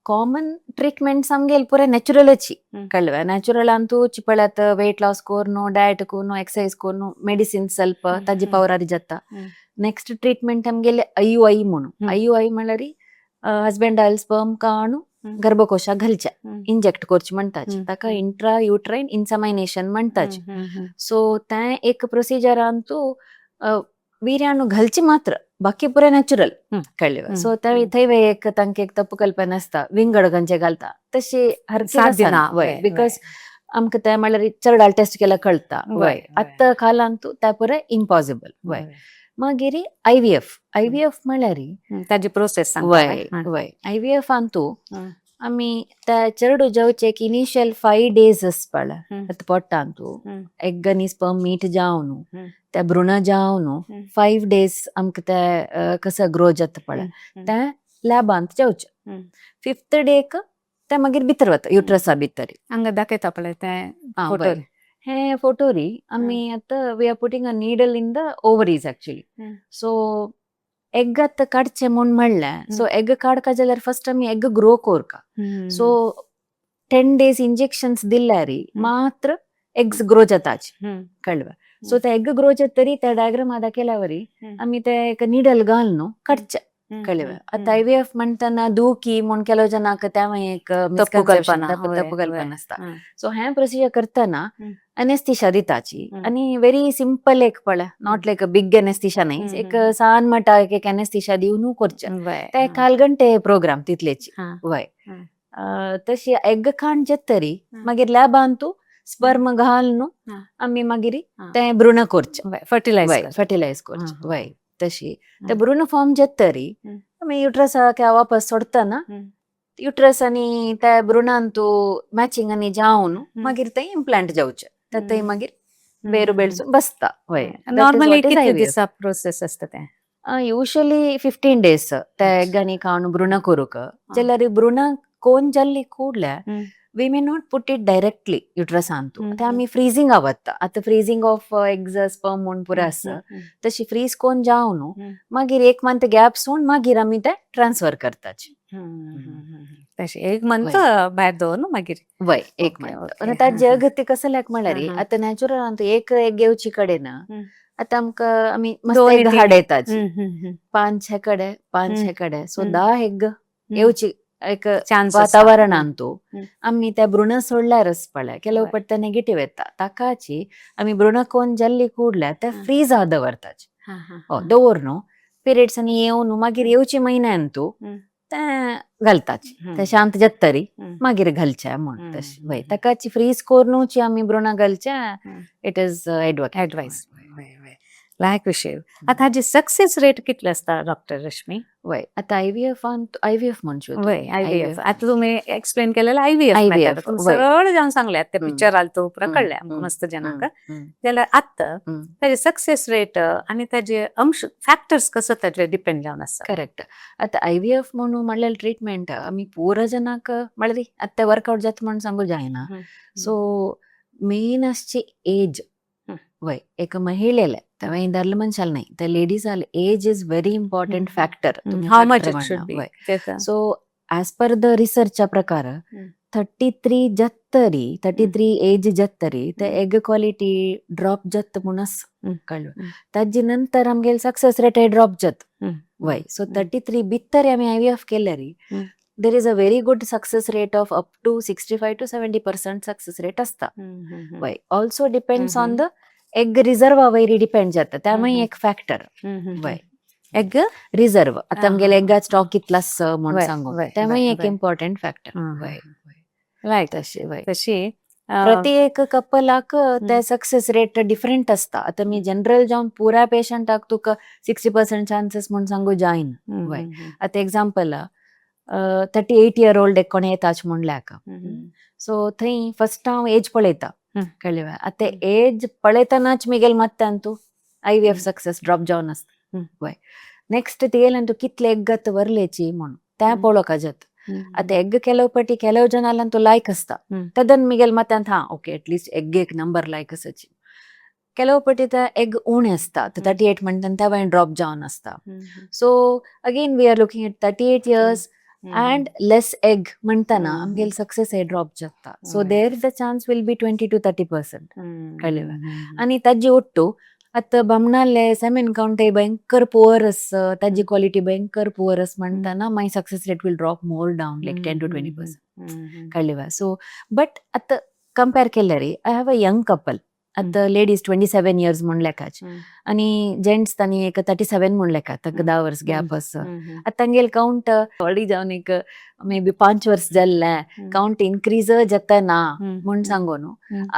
कॉमन ट्रिटमेंट्स आमगेले पुराय नॅचरलची. कळ्ळें? नॅचरलान तूं पळयात, वेट लॉस कोरून, डायट कोरून, एक्सरसाइज कोरून, मेडिसिन ಸ್ವಲ್ಪ ताजी पवरारी जाता. नेक्स्ट ट्रीटमेंट आमगेले आययूआय म्हणून. आययूआय म्हळ्यार हस्बेंड स्पर्म काणू गर्भकोशाक घालचे, इंजेक्ट करचे म्हणटाचे. ताका इंट्रा युट्रायन इन्समायनेशन म्हणटाचे. सो तें एक प्रोसिजरान तूं वीर्याणू घालचे मात्र, बाकी पुराय नॅचरल. कळ्ळें? सो थंय एक तांकां एक तप्प कल्पना आसता, विंगड खंयचे घालता तशी. साध्य ना. वय, because आमकां तें म्हळ्यार चेरडाल टेस्ट केल्यार कळटा. वय, आतां कालान तूं तें पुराय इम्पॉसिबल. वय, मागीर आयव्हीएफ. आयव्हीएफ म्हळ्यार ताजी प्रोसेस. वय वय, आयव्हीएफ तूं आमी त्या चेरडू जावचे एक इनिशियल 5 डेज आसपाळ आतां पोटान तूं एग आनी स्पर्म मीट जावन, त्या भ्रूण जावन 5 डेज आमकां ते कसं ग्रो जाता पळय तें लॅबांत जावचें. फिफ्थ डेक ते मागीर भितर वता, युट्रसा भितर. हांगा दाखयता पळय तें फोटो. हे फोटोरी आमी आतां we are putting a needle in the ovaries actually. So egg आतां काडचें म्हूण म्हणलें, सो एग काडका जाल्यार फर्स्ट आमी एग ग्रो कोरका. सो 10 डेज इंजेक्शन्स दिल्यार मात्र एग्स ग्रो जाताच. कळ्ळें? सो ते एग ग्रो जातरी त्या डायग्राम दाखयल्यावरी आमी ते एक निडल घालून काडचे. कळ्ळें? आतां आयव्हीएफ म्हणटना दुखी म्हूण ಕೆಲವು ಜನಾक तें एक तप्पू कल्पना. तप्पू कल्पना आसता. सो हें प्रोसिजर करतना अनेस्थिशा दिताची आनी व्हेरी सिंपल एक पळय, not like a big anaesthesia न्ही, एक सान मटा एक एनेस्थिशा दिवन करचें ते काल घंटे प्रोग्राम तितलेची. वय, तशी एग काण जातरी मागीर लॅबान तूं स्पर्म घालून आमी मागीर तें भ्रूण करचें. फर्टिलायज. फर्टिलायज करचें. वय, तशी ते भ्रूण फॉर्म जातरी आमी युट्रसाक वापस सोडतना युट्रस आनी त्या भ्रुणान तूं मॅचिंग आनी जावन मागीर ते इम्प्लांट जावचे, थंय मागीर बेरू बेळसून बसता. वय. नॉर्मली कितले दिसा प्रोसेस आसता तें? युजली 15 डेज ते एग आनी काण भ्रूण करूक. जाल्यार भ्रूण कोन जाल्ली ಕೂಡ್ಲೆ we may not put it directly युट्रसांतू, ते आमी फ्रीजिंग आवडटा. आतां फ्रीजिंग ऑफ एग्स स्पर्म म्हूण पुराय आसा, तशी फ्रीज कोन जावन मागीर एक मंथ गॅप सोडून मागीर आमी ते ट्रान्सफर करताची. तशें एक मंथ भायर दवरून मागीर. वय, एक मंथ. आनी ताजें अगत्य कसं लायक म्हळ्यार आतां नॅचरल एक एग घेवची कडेन आतां आमकां आमी मस्त एग हाडयताची, पांच हे कडे, पांच हे कडे, सो 10 एग येवची एक वातावरणान तूं आमी त्या भ्रूण सोडल्यारच पळय ಕೆಲವು पट नेगेटिव्ह येता. ताकाची आमी भ्रूण कोन जाल्ली ಕೂಡ್ಲೆ ते फ्रीज आ दवरताची, दवरून पिरियड्स आनी येवन मागीर येवचे म्हयन्यान तूं तें घालताची, ते शांत जातरी मागीर घालचे म्हूण तशें. वय, ताकाची फ्रीज करूनची आमी भ्रूण घालचे, it is advocate. Advice लायक विशय. आतां हाजी सक्सेस रेट कितले आसता डॉक्टर रश्मी? वय, आतां आयव्हीएफ, आयव्हीएफ म्हणचे. वय, आयव्हीएफ. आतां तुमी एक्सप्लेन केलेलं आयव्हीएफ सरळ जावन सांगल्यात, ते पिक्चर आल तो पुरा कळ्ळें आमकां मस्त जनांक. जाल्यार आतां ताजे सक्सेस रेट आनी ताजे अंश फॅक्टर्स कसो ताजे डिपेंड जावन आसा? करेक्ट. आतां आयव्हीएफ म्हणून म्हणल्यार ट्रिटमेंट आमी पुरा जनाक म्हणल्यार आतां वर्कआउट जाता म्हणून सांगू जायना. सो मेन आसची एज. वय, एका महिलेला तेव्हा दादले मनशाला नाही, तर लेडीजाल age is very important factor. How much it should be? So as per the रिसर्चा प्रकार 33 जात्तरी, 33 एज जात्तरी ते एग क्वालिटी ड्रॉप जाता म्हूण आसा, कळ्ळें? ताजे नंतर आमगेले सक्सेस रेट ड्रॉप जाता. वय, सो 33 भितर आमी IVF केल्यारी there is a very good success rate of up to 65 to 70% success rate असता. वय, also depends on the egg reserve वयर डिपेंड जाता, त्यामुळे एक फॅक्टर वय. एग रिझर्व, आता आमगेले एग्गा स्टॉक कितलो आसा म्हूण सांगू, त्यामुळे एक वय. इम्पॉर्टंट फॅक्टर वय. तशें वय. तशी प्रति एक कपलाक ते सक्सेस रेट डिफरंट असता. आता मी जनरल जावन पुऱ्या पेशंटाक तुका 60% चान्सेस म्हूण सांगू जायन. वय, आता एक्झाम्पल, 38 इयर ओल्ड एक कोण येताच म्हणल्याक, सो थंय फर्स्ट हांव एज पळयता, कळ्ळें? आतां एज पळयतनाच मिगेल मत्तान तूं आयव्हीएफ सक्सेस ड्रॉप जावन आसता. वय, नेक्स्ट तिगेल्यान तूं कितले एग्गत वरलेची म्हूण तें पळोवंक जाता. आतां एग ಕೆಲವು पटी ಕೆಲವು जनालान तूं लायक आसता, तदन मिगेल मत्यांत हा ओके, एटलिस्ट एग एक नंबर लायक आसाची. ಕೆಲವು पटी ते एग उणे आसता, 38 म्हणटा ते ड्रॉप जावन आसता. So again we are looking at 38 years and less egg म्हणताना आमगेले सक्सेस हे ड्रॉप जाता. So there the chance will be 20 to 30%, कळ्ळें? आनी ताजी ಒಟ್ಟು आतां बामणाले सेमेन काउंट भयंकर पुअर आस, ताजी क्वालिटी भयंकर पुअर आस म्हणटाना मागीर success rate will drop more down, like 10 to 20%, कळ्ळें? सो बट आतां कंपेर केल्यार I have a young couple. आतां लेडीज 27 इयर्स म्हूण लेखाचे आनी जेंट्स तांणी एक 37 म्हूण लेखा, ताका 10 वर्स गॅप आसा. आतां तांगेले काउंट ऑलरेडी जावन एक मे बी 5 वर्स जाल्ले, काउंट इन्क्रीज जाता ना म्हूण सांगू न्हू,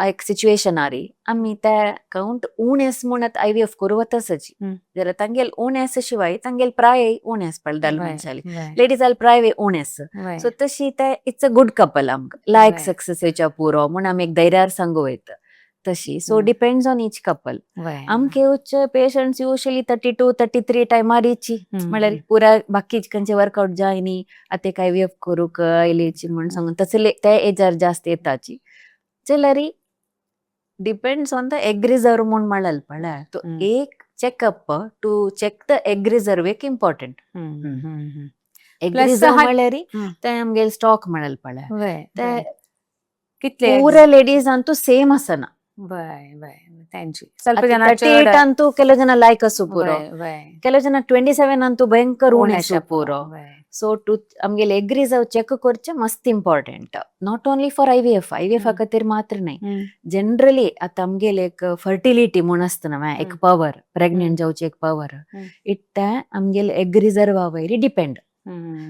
एक सिच्युएशन आरी आमी ते काउंट उणे आस म्हूण आतां आयव्हीएफ करूं वतासाची जाल्यार तांगेले उणे आसा, शिवाय तांगेले प्राय उणे आस पळय दादले मनशाली, लेडीजाले प्राय उणे आसा. सो तशी ते it's a good couple, आमकां लायक सक्सेस येवच्या पुरो म्हूण आमी एक धैर्यार सांगू वयता तशी. So depends on each couple. आमके येवचे पेशंट्स युजली 32, 33 टायमार येची, म्हळ्यार पुरा बाकी खंयचे वर्कआउट जाय न्ही, आतां एक आयव्हीएफ करूंक आयलेची म्हूण सांगून तसले ते एजार जास्त येताची. जाल्यार depends on the egg reserve म्हूण म्हणल पळय तो एक checkup to check the egg reserve एक इम्पॉर्टंट. एग Plus reserve म्हळ्यार ते आमगेले स्टॉक म्हणल पळय ते कितले? पुरा लेडीजांतू सेम आसना. वय वय त्यांची ಸ್ವಲ್ಪ जण 38 ಅಂತೂ ಕೆಲವು ಜನ ಲೈಕ್ आसू पुरो, वय वय ಕೆಲವು ಜನ 27 ಅಂತೂ ಭಯಂಕर उणे उणे आसू पुरो. सो टू आमगेले एग रिझर्व चेक करचे मस्त important, not only for IVF. IVF खातीर मात्र न्हय, जनरली आतां आमगेले एक फर्टिलिटी म्हूण आसता न्हय एक पवर, प्रेग्नेंट जावची एक पवर, it ते आमगेले एग रिझर्वा वयर डिपेंड.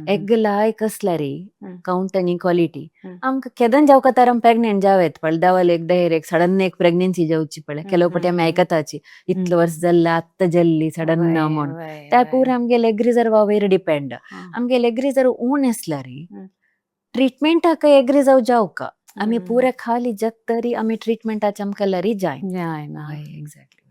एग लायक आसल्यार काउंट आनी क्वालिटी आमकां केदन जावका तर आमी प्रेग्नेंट जावेत पळय. देवाल एक धैर्य, एक सडन एक प्रेग्नेन्सी जावची पळय. ಕೆಲವು पटी आमी आयकताची, इतलो वर्स जाल्ले आत्तां जाल्ली सडन म्हूण, त्या पुरा आमगेले एग रिझर्वा वयर डिपेंड. आमगेले एग रिझर्व उणे आसल्यार ट्रिटमेंटाक एग रिझर्व जावका आमी पुरा खाली जात तरी आमी ट्रिटमेंटाचे आमकां लरी जाय. जायना. एक्झॅक्टली.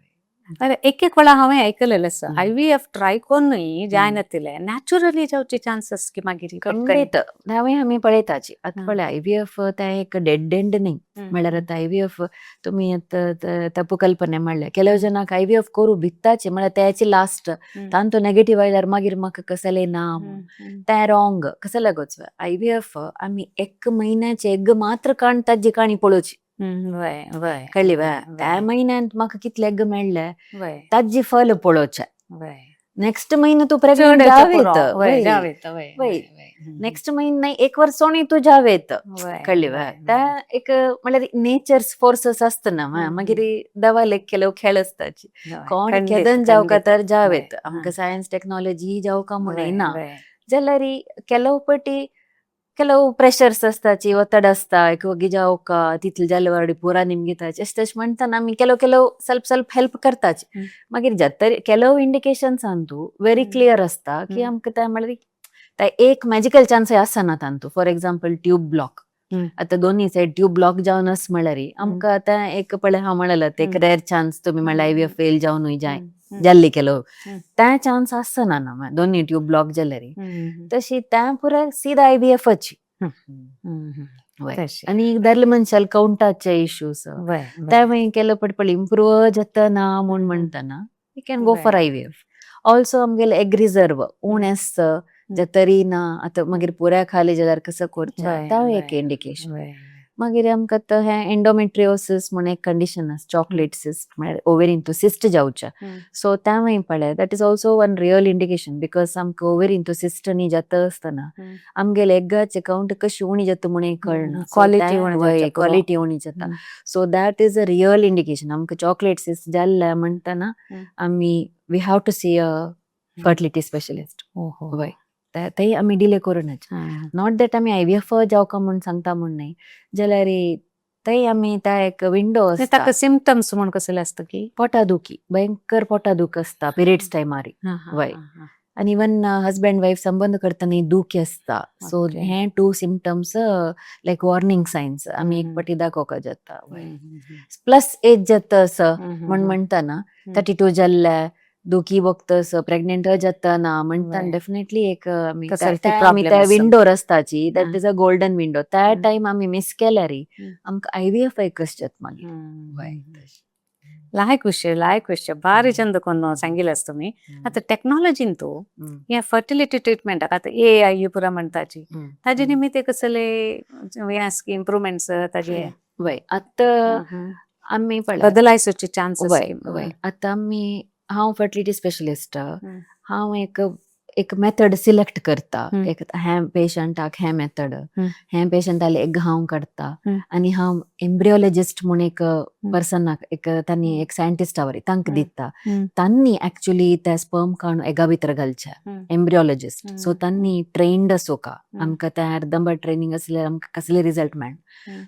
अरे, एक एक वेळा हांवें आयकलेलें आसा, आयव्हीएफ ट्राय करूनय जायनातिले नॅचरली जावचे चान्सीस की मागीर. खंडीत, हांवें आमी पळयताची आतां पळय, आयव्हीएफ तें एक डेड एंड न्ही. म्हळ्यार आतां आयव्हीएफ तुमी आतां तपकल्पने म्हणलें, ಕೆಲವು जनाक आयव्हीएफ करूं भित्ताचे, म्हळ्यार त्याची लास्ट, तांतो नेगेटीव आयल्यार मागीर म्हाका कसलें ना म्हूण. तें रॉंग. कसं लागोच आयव्हीएफ आमी एक म्हयन्याचे एग मात्र काण ताजी काणी पळोवची. वय वय कळ्ळी वे? त्या म्हयन्यांत म्हाका कितले एग मेळ्ळे ताजी फल पळोवचें. नेक्स्ट म्हयनो तूं प्रेग्नंट जावेत. वय, नेक्स्ट म्हयनो एक वर्स सोणी तूं जावेत, कळ्ळी वे? त्या एक म्हळ्यार नेचर्स फोर्सस आसता ना, मागीर दवाल एक ಕೆಲವು खेळ आसताची, कोण केदन जावका तर जावेत. आमकां सायन्स टेक्नॉलॉजी जावका म्हूण ना, जाल्यार ಕೆಲವು पटी ಕೆಲವು प्रेशर्स आसताची, ಒತ್ತಡ आसता, एक वगी जावका तितले जाले वाडी पुरा निमगिताची, अशें तशें म्हणटाना आमी ಕೆಲವು ಕೆಲವು ಸ್ವಲ್ಪ ಸ್ವಲ್ಪ हेल्प करताची. मागीर जातरी ಕೆಲವು इंडिकेशन्स तूं व्हेरी क्लियर आसता की आमकां ते म्हळ्यार ते एक मॅजिकल चान्स आसना तांतू. For example tube block. आतां दोन्ही सायड ट्यूब ब्लॉक जावन आस म्हळ्यार आमकां आतां एक पळय हांव म्हणलें ते एक रेर चान्स, तुमी म्हणल्यार आयव्हीएफ फेल जावनूय जाय जाल्ली ಕೆಲವು, ते चान्स आसना ना दोन्ही ट्यूब ब्लॉक जाल्यार. तशी ते पुरा सीधा आयव्हीएफाची. वय. तशें. आनी दादले मनशाल काउंटाचे इश्यूज वय ते वय. मागीर केलो पट पळय इम्प्रूव जाता ना म्हूण म्हणटना you can go for IVF. Also आमगेले एग रिजर्व उणें आसता जातरी ना, आतां मागीर पुराय खाली जाल्यार कसो करचें, वय तें एक वय इंडिकेशन. वय. मागीर आमकां आतां हें एंडोमेट्रियोसिस म्हूण एक कंडिशन आसा, चॉकलेट सिस्ट म्हळ्यार ओवेरीन तूं सिस्ट जावचें. सो तें मागीर पळय that is also one real indication, because आमकां ओवेरीन तूं सिस्ट न्ही जाता आसतना आमगेले एगाचे काउंट कशी उणी जाता म्हूण एक कळना. सो क्वॉलिटी उणी वय, जावच्या पुरो. क्वॉलिटी उणी जाता. So that is a real indication. आमकां चॉकलेट सिस्ट जाल्ले म्हणटना आमी we have to see a fertility specialist. ओहो. वय, तेय आमी डिले करूं. Not that आमी आयव्हीएफ जावका म्हूण सांगता म्हूण न्हय, जाल्यार थंय आमी त्या एक विंडो आसता. ताका सिमटम्स म्हूण कसले आसता की? पोटा दुखी, भयंकर पोटा दुख आसता पिरियड्स टायमार. वय. आनी इवन हजबंड वायफ संबंद करतना दुखी आसता. सो हे two symptoms like warning signs आमी एक पटी दाखोवका जाता. प्लस एज जाता असं म्हण म्हणटना 32 जाल्ले दुखी बघतस प्रेग्नेंट जाता ना म्हणटान डेफिनेटली एक आमी कसले त्या आमी प्रॉब्लेम त्या आसा. विंडोर आसताची, that is a golden window. त्या टायम आमी मिस केल्यार आमकां आयव्हीएफ कशें जाता मागीर. वय. लायक विशय, लायक विशय, भारी चंद कोन्न सांगिलेस तुमी. आतां टॅक्नॉलॉजीन तूं हे फर्टिलिटी ट्रिटमेंटाक आतां एआय पुरा म्हणटाची, ताजे निमित्त कसले हे आसा की इम्प्रुवमेंट्स ताजे? वय, आतां आमी पळय बदलायसोचे चान्सेस? वय वय, आतां आमी, हांव फर्टिलिटी स्पेशलिस्ट, हांव एक एक मेथड सिलेक्ट करता. एक हें पेशंटाक हें मेथड, हें पेशंटाले एग हांव काडटा आनी हांव एम्ब्रियोलॉजिस्ट म्हूण एक पर्सनाक, एक तांणी एक सायंटिस्टा वरी तांकां दिता. तांणी एक्चुअली ते स्पर्म काडून एगा भितर घालचे, एम्ब्रियोलॉजिस्ट. सो तांणी ट्रेन्ड आसोका. आमकां ते अर्दंबट ट्रेनिंग आसल्यार आमकां कसले रिजल्ट मेळ.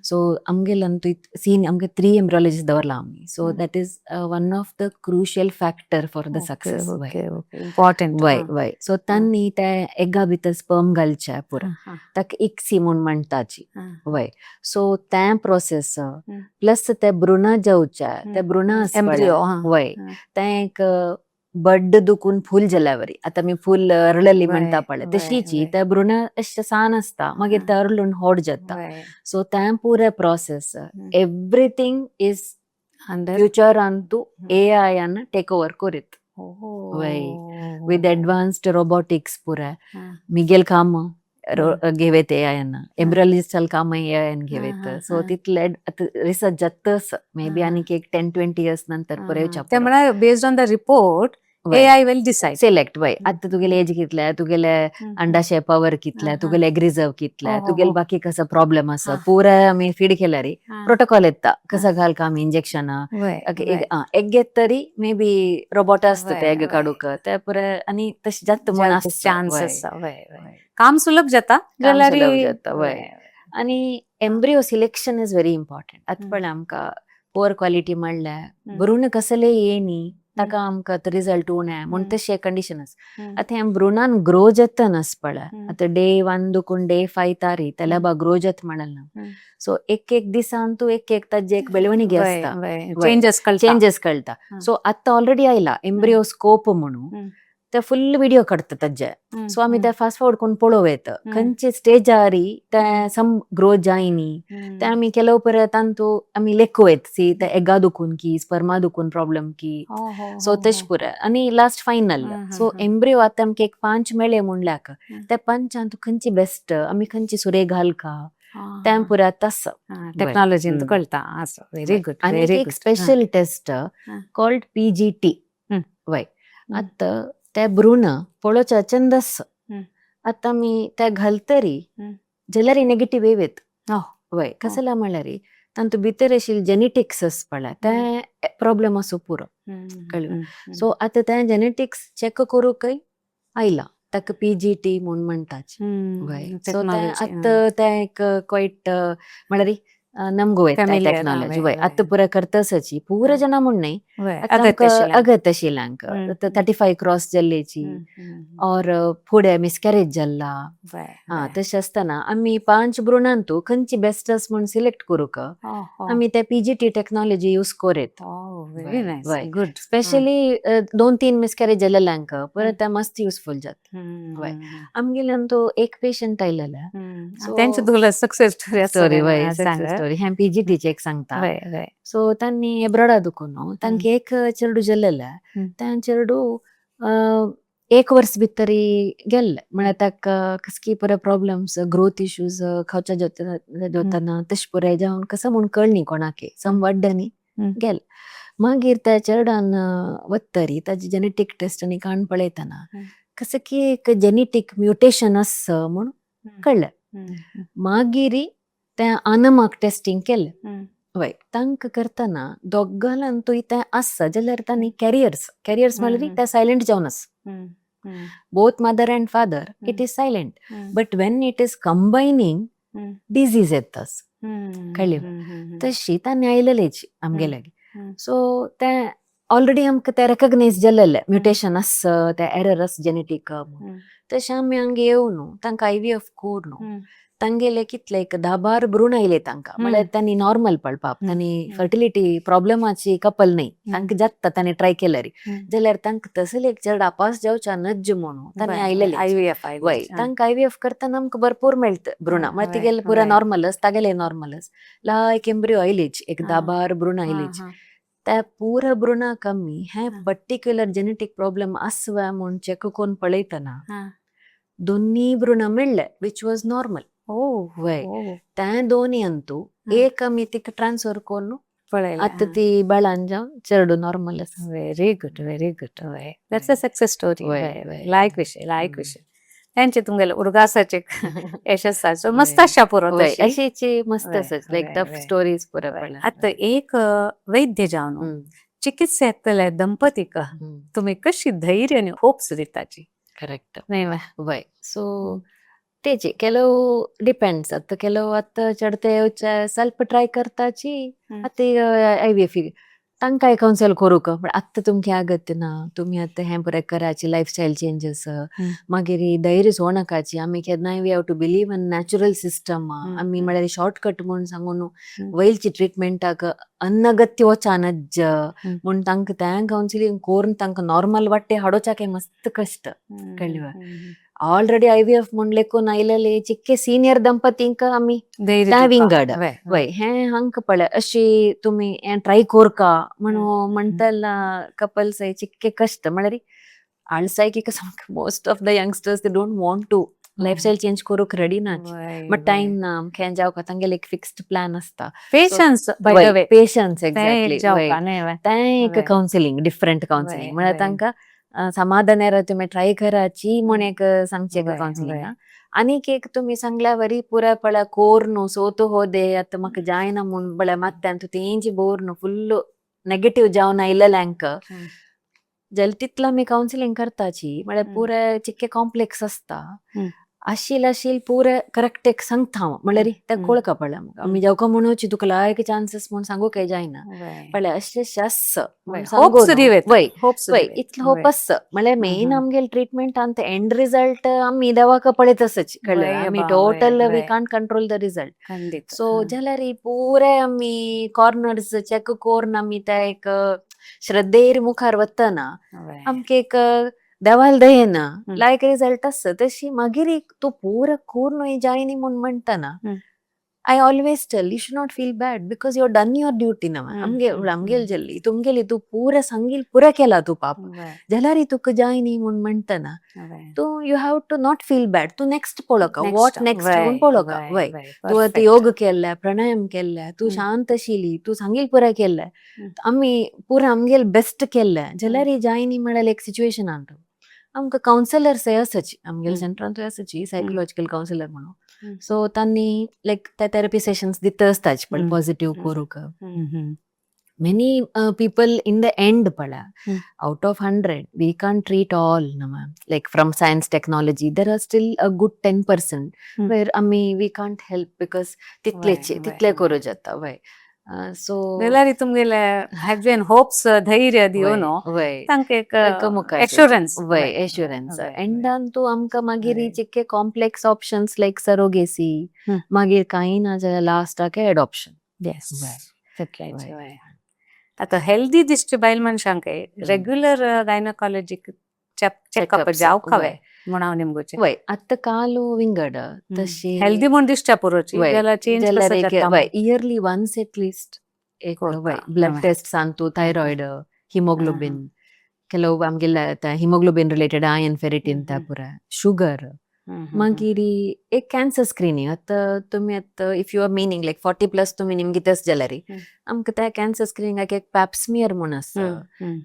सो आमगेले अंतू सीन आमकां थ्री एम्ब्रियोलॉजिस्ट दवरला आमी. So that is one of the crucial factor for the success. Okay okay important. वय वय. सो तांणी ते एगा भितर स्पर्म घालचे पुरा, ताका इक्सी म्हूण म्हणटाची. वय, सो तें प्रोसेस प्लस ते भ्रूण जावचे, ते भ्रूण. एम्ब्रियो. वय, तें एक बड्ड दुखून फूल जाल्यावरी, आतां आमी फूल अरळली म्हणटा पळय, तशीची ते भ्रूण अशें सान आसता, मागीर ते अरळून होड जाता. सो तें पुराय process, everything is under future Antu AI आन टेक ओवर करीत. वय, विथ एडवान्स्ड रोबोटिक्स पुराय मिगेल काम घेवेत एआयन, एम्ब्रियोलॉजिस्टाल काम एआयन घेवेत. सो तितले रिसर्च जातच, मे बी आनीक एक 10-20 इयर्स नंतर पळोवच्या. ते म्हळ्यार based on the report AI will decide. Select. वय, आता तुगेले एज कितले, तुगेले अंडाशय पॉवर कितले, तुगेले एग रिझर्व कितले, तुगेले बाकी कसो प्रॉब्लेम आसा, पुराय आमी फीड केल्यार प्रोटोकॉल येता, कसं घाल का आमी इंजेक्शन. एग घेत तरी मे बी रोबोट आसता ते एग काडूक, ते पुराय आनी तशें जाता म्हूण आसता. चान्स. काम सुलभ जाता जाल्यार. सुलभ जाता, वय. आनी embryo selection is very important. आतां पळय आमकां पुअर क्वालिटी म्हणल्यार भ्रूण कसले येनी, ताका आमकां रिजल्ट उणें म्हूण तशें कंडिशन आसा. आतां हें भ्रुणान ग्रो जाता नास पळय, आतां डे 1 दुकून डे 5 तारी त्याला बा ग्रो जाता म्हणलें ना. सो एक एक दिसान तूं एक एक ताजे एक बेळवणिगे आसता. चेंजेस कळटा. चेंजेस कळटा. सो आतां ऑलरेडी आयला एम्ब्रियो स्कोप म्हणून, ते फुल विडियो काडटा ताजे. सो आमी ते फास्ट फॉरवर्ड करून पळोवं येता खंयचे स्टेजार ते सम ग्रोथ जायनी. ते आमी केले उपरांत तांतू आमी लेखू येत सी ते एगा दुखून की स्पर्मा दुखून प्रॉब्लेम की. सो तशें पुराय आनी लास्ट फायनल. सो एम्ब्रियो आतां आमकां एक 5 मेळ्ळे म्हणल्याक त्या पंचांत खंयची बेस्ट, आमी खंयची सुरे घालका, तें पुराय आतां आसा. टॅक्नॉलॉजीन कळटा आसा. Very good. आनी एक special test called PGT. वय, आतां ते भ्रूण पळोवच्या चंदस आतां आमी ते घालतरी जाल्यार नेगेटीव येवेत. वय, कसला म्हणल्यार तांतू भितर आशिल्ले जेनेटिक्स आसा पळय, ते प्रॉब्लेम आसूं पुरो, कळ्ळें. सो आतां तें जेनेटिक्स चॅक करूंकय आयला, ताका पीजीटी म्हूण म्हणटाची. वय, सो तें आतां तें एक क्वायट म्हणल्यार नमगो येता Familiar, technology. वय, वय, वय. आतां पुरा करतसची पुरा जाणा म्हूण न्हय. अगत्य आशिल्ल्यांक. अगत आशिल्ल्यांक 35 क्रॉस जाल्लेची और फुडें मिसकॅरेज जाल्ला. हा, तशें आसतना आमी पांच भ्रुणांतू खंयची बेस्ट आस म्हूण सिलेक्ट करूंक आमी ते पीजीटी टेक्नॉलॉजी यूज करीत. Very nice. Good. Specially 2-3 miscarriage जाल्ल्यांक परत ते मस्त युजफूल जाता. वय, आमगेल्यान तो एक पेशंट आयलेले. तेंचे तुगेलो सक्सेस स्टोरी. स्टोरी, वय, सक्सेस स्टोरी हें पीजीटीचे एक सांगता. वय वय सो तांणी एब्रॉडा दुखून तांकां एक चेडू जाल्लेलें. तें चेडू एक वर्स भितरी गेल्लें. म्हळ्यार ताका कसकी पुराय प्रॉब्लम्स, ग्रोथ इश्यूज, खावच्या जेवतना तशें पुराय जावन कसो म्हूण कळनी कोणाकी सम वाड्ड्यांनी गेलें. मागीर त्या चेरडान वत्तरी ताजी जेनेटीक टेस्ट आनी काण पळयतना कसं की एक जेनेटीक म्युटेशन आसा म्हूण कळ्ळें. मागीर तें आनमाक टेस्टिंग केलें. वय, तांकां करतना दोगांतूय तें आसा जाल्यार तांणी कॅरियर्स, कॅरियर्स म्हणल्यार ते सायलंट जावन आसा. Both mother and father, it is silent, but when it is combining, disease येतास. कळ्ळी? तशी तांणी आयलेलेची आमगे लागीं. सो तें ऑलरेडी आमकां तें रेकग्नायज जाल्लेलें, म्युटेशन आसा, तें एरर आसा जेनेटीक. तशें आमी हांगा येवन तांकां आयवीएफ करून तांगेले कितले एक 10-12 भ्रूण आयले तांकां. म्हळ्यार तांणी नॉर्मल पळपाक, तांणी फर्टिलिटी प्रॉब्लमाची कपल न्हय, तांकां जाता तांणी ट्राय केल्यार. जाल्यार तांकां तसले एक चेडो आपास जावच्या नज्ज म्हणून तांणी आयलेले. आयव्हीएफ. वय, तांकां आयव्हीएफ करतना आमकां भरपूर मेळटा भ्रुणां. म्हळ्यार तिगेले पुरा नॉर्मलच, तागेले नॉर्मलच, लायक एम्ब्रियो आयलेच, एक 10-12 भ्रूण आयलेच. त्या पुरा भ्रुणाक आमी हें पर्टिक्युलर जेनेटीक प्रॉब्लम आसवा म्हूण चॅक करून पळयतना दोन्ही भ्रुणां मेळ्ळे, which was normal. वय, त्या दोन्ही अंतू एक आमी तिका ट्रान्सफर करून पळयलें. आतां ती बाळान जावन चेडू नॉर्मल आसा. Very good, very good. वय, that's a success story. वय वय लायक विशय, लायक विशय. तेंचे तुमगेले उडगासाचे यशस्साचो मस्त आशा पुरो. वय, तशी. अशीची मस्त आसा, लायक टफ स्टोरीज पुरा पळय. आतां एक वैद्य जावन चिकित्सेंतले दंपतीक तुमी कशी धैर्य आनी होप्स दिताची? करेक्ट. न्हय वा? वय, सो तेजे ಕೆಲವು ಡಿಪೆಂಡ್ಸ್. आतां ಕೆಲವು आतां चडते येवचे ಸ್ವಲ್ಪ ट्राय करताची. आतां आयव्हीएफ तांकांय कावन्सल करूंक, पण आतां तुमकां अगत्य ना, तुमी आतां हें पुराय कराची, लायफस्टायल चेंजीस. मागीर धैर्य सोडनाकाची. आमी केन्नाय we have to believe in natural system. आमी म्हळ्यार शॉर्टकट म्हूण सांगून वयलची ट्रिटमेंटाक अनगत्य वचानज्ज म्हूण तांकां तें कावन्सिलींग करून तांकां नॉर्मल वाट्टे हाडोवच्याक मस्त कश्ट. कळ्ळें? ऑलरेडी आयव्हीएफ म्हूण लेखून आयलेले चिक्के सिनियर दंपतींक आमी धैर्य त्या दिवपाक. विंगड. वय, हें हांकां पळय अशी तुमी हें ट्राय कोरका म्हणून म्हणटला कपल्स चिक्के कश्ट. म्हळ्यार आळसाय की most of the youngsters, they don't want to lifestyle change करूंक रेडी ना. बट टायम ना, खें जावका, तांगेले एक फिक्स्ड प्लॅन आसता. Patience, by the way. Patience, exactly. तें एक कावन्सिलींग, डिफरंट कावन्सिलींग. म्हळ्यार तांकां समाधान येरा, तुमी ट्राय कराची म्हूण एक सांगचें कावन्सिलींग. आनीक एक तुमी सांगल्या वरी पुराय पळय कोर न्हू सोतो हो दे, आतां म्हाका जायना म्हूण पळय मात्यान तूं तेंची बोर न्हू फुल्ल नेगेटीव जावन आयलेल्यांक जाल्यार तितलो आमी कावन्सिलींग करताची. म्हळ्यार पुराय चिक्के कॉम्प्लेक्स आसता. आशील आशील पुरे करेक्ट एक सांगता हांव. म्हळ्यार तें कळका पळय आमी जावका म्हणूची तुका लायक चान्सीस म्हूण सांगूंक काय जायना पळय, अशें अशें आसा म्हूण होप्स दिवेत. वय. होप्स. वय, इतलो होप आसा. म्हळ्यार मेन आमगेले ट्रिटमेंटान एंड रिजल्ट आमी देवाक पळयत आसची. कळ्ळें? आमी total we can't control the result. खंडीत. सो जाल्यार पुरे आमी कॉर्नर्स चॅक करून आमी ते एक श्रद्धेर मुखार वतना आमकां एक देवाल दयेना लायक रिजल्ट आसता. तशी मागीर एक तूं पुरो करून जायनी म्हूण म्हणटना I always tell, you should not feel bad because you done your duty नव. आमगे आमगेल जल्ली तुमगेली तूं पुरो सांगील पुरो केला तूं पाप, जाल्यार तुका जायनी म्हूण म्हणटना तूं you have to not feel bad. तूं नेक्स्ट पळोवका, what next म्हूण पळोवका. वय, तूं आतां योग केल्ले, प्राणायाम केल्ले, तूं शांत आशिल्ली, तूं सांगील पुरो केल्ले, आमी पुरो आमगेल बेस्ट केल्ले, जाल्यार जायनी म्हळ्यार एक सिच्युएशन आहा. आमकां कावन्सिलर्स आसाची आमगेले सेंटरांतूय आसाची सायकोलॉजिकल कावन्सिलर म्हणून. सो तांणी लायक ते थेरपी सेशन्स दिता आसताची, पण पॉझिटिव्ह करूंक. Many people in the end ಪಳ hmm. Out of 100 we can treat all ನಮ್ಮ like from science technology there are still a good 10% hmm. Wear ಅಮ್ಮಿ we can't help because ತಿತ್ಲೆಚಿ ತಿತ್ಲೆ ಕೊರು Jath Y so जाल्यार तुमगेले husband hopes धैर्य दिवन तांकां एक एश्योरन्स. वय एश्योरन्स एंडान तूं आमकां मागीर चिक्के कॉम्प्लेक्स ऑप्शन्स लायक सरोगेसी, मागीर कांय ना जाल्यार लास्टाक एडॉप्शन. येस, तितलेंच. आतां हेल्दी दिसचे बायल मनशांक रेग्युलर गायनोकॉलॉजीक चेकअप जावंक हवे म्हूण हांव निमगोचें. वय, आतां कालो विंगड तशी. हेल्दी म्हूण दिसच्या पुरोची जाल्यार चेंज जाल्यार कसो एक जाता. वय, इयरली वन्स एटलिस्ट एक कोरता. वय ब्लड टेस्ट सांगतो, थायरॉयड, हिमोग्लोबिन, ಕೆಲವು आमगेले हिमोग्लोबिन रिलेटेड आयर्न फेरिटीन त्या पुरा, शुगर, मागीर एक कॅन्सर स्क्रिनींग. आतां तुमी आतां if you are meaning like 40+ तुमी निमगी टेस्ट जाल्यार आमकां त्या कॅन्सर स्क्रिनिंगाक एक पॅप्समियर म्हूण आसा,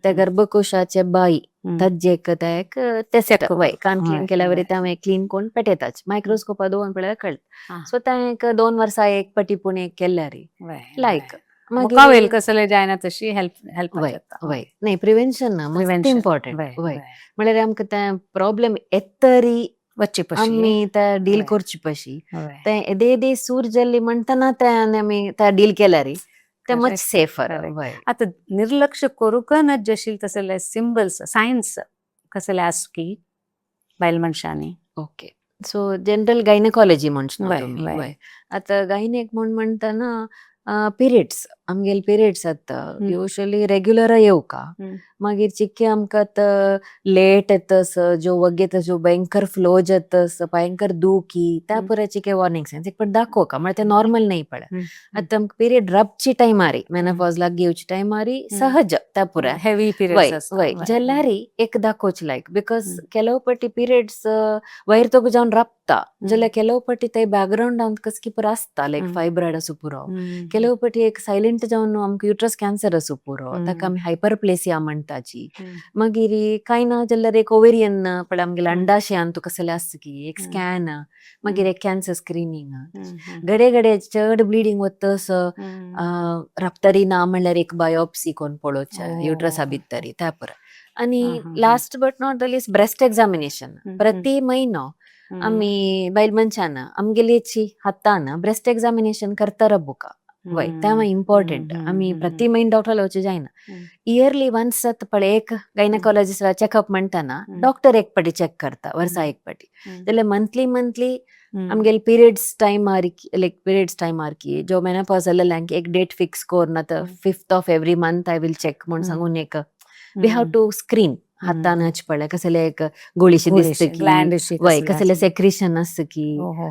त्या गर्भकोशाचे बाई ताजे एक ते एक टेस्ट. Check. वय, कान क्लीन केल्यावर ते क्लीन कोण पेटयताच मायक्रोस्कोपा दोन पळल्यार कळटा. सो तें एक 2 वर्सां एक पटी पूण एक केल्यार लायक. मुखावेल कसले जायना तशी हेल्प हेल्प वय जाता. वय, नाही, प्रिव्हेन्शन मस्त Prevention. Important. वय, म्हळ्यार आमकां तें प्रॉब्लेम येतरी वच्ची पशी आमी ते डील करची पशी. ते येदे येदे सूर जाल्ली म्हणटना ते आनी आमी ते डील केल्यार ते मच सेफर. वय. आतां निर्लक्ष करूंक नज आशिल्ले तसले सिंबल्स सायन्स कसले आस की बायल मनशांनी? ओके, सो जनरल गायनेकॉलॉजी म्हणचे तुमी? वय, आतां गायनेक म्हूण म्हणटना पिरियड्स, आमगेले पिरियड्स आतां युजली रेग्युलर येवका, मागीर चिक्के आमकां आतां लेट येतस, ज्यो वग्गेत ज्यो भयंकर फ्लो जातस, भयंकर दुखी, त्या पुरा चिके वॉर्निंग सायन्स एक पाट दाखोवका, म्हळ्यार ते नॉर्मल नाही पळय. आतां आमकां पिरियड रबची टायमारी, मेनोपॉज लागीं येवची टायमारी सहज त्या पुरा हेवी वय पिरियड्स. वय जाल्यार एक दाखोवचें लायक, because ಕೆಲವು ಪಟ್ಟಿ पीरियड्स वयर तोग जावन राबता जाल्यार ಕೆಲವು ಪಟ್ಟಿ ते बॅकग्राउंड कसकी पुरो आसता, लायक फायब्रॉयड आसूं पुरो, ಕೆಲವು पटी एक सायलेंट जावन आमकां युट्रस कॅन्सर आसूं पुरो, ताका आमी हायपरप्लेसिया म्हणटाची. मागीर कांय ना जाल्यार एक ओवेरियन पळय आमगेले अंडाशयान तुका कसलें आसता की एक स्कॅन, मागीर एक कॅन्सर स्क्रिनींग. घडये घडये चड ब्लिडींग वता, राबतरी ना म्हणल्यार एक बायोप्सी कोण पळोवचें युट्रसा भितर त्या पुरा. आनी last but not the least, breast examination. प्रति म्हयनो आमी बायल मनशान आमगेलेची हातान ब्रेस्ट एक्झामिनेशन करता राबुका. वय, तें इम्पॉर्टंट. आमी प्रति म्हयनो डॉक्टरा वचूं जायना. इयरली वन्स जाता पळय एक गायनेकॉलॉजिस्ट चॅकअप म्हणटना डॉक्टर एक पाटी चॅक करता वर्सा एक पाटी, जाल्यार मंथली मंथली आमगेले पिरियड्स टायमार, लायक पिरियड्स टायमार की जो मेनोपॉज जाल्ल्यांक एक डेट फिक्स करून आतां fifth of every month I will check म्हूण सांगून एक we have to screen हातानच पळय कसले एक गोळीशी दिसता की, ग्लँड. वय, कसले सेक्रिशन आसता की,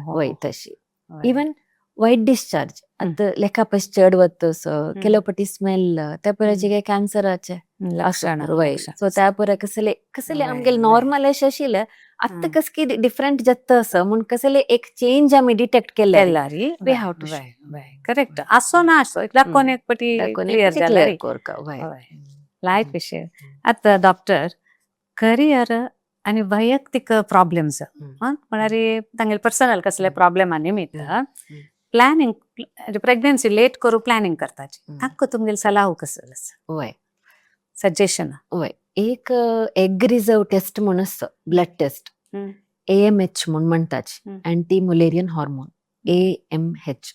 वय तशी. इवन वायट डिस्चार्ज आतां लेखा पयस चड वता, ಕೆಲವು पटी स्मेल, त्या पुराचे कॅन्सराचे लक्षण. वय. सो त्या पुरा कसले कसले आमगेले नॉर्मल अशें आशिल्लें, आतां कसकी डिफरंट जाता असो म्हूण कसले एक चेंज आमी डिटेक्ट केले we have to. Correct, आसो ना आसो एक दाखोवन एक पटी क्लियर जाल्यार करका. वय. लायक विशय. आतां डॉक्टर, करियर आनी वैयक्तीक प्रॉब्लेम्स, म्हळ्यार तांगेले पर्सनल कसले प्रॉब्लेमा निमित्त प्लॅनिंग, प्रेग्नन्सी लेट करू प्लॅनिंग करताची, तांकां तुमगेले सलाह कसलो? वय. सजेशन. वय, एक एग रिझर्व टेस्ट म्हूण आसता, ब्लड टेस्ट, एएमएच म्हूण म्हणटाची, anti Mullerian hormone, AMH.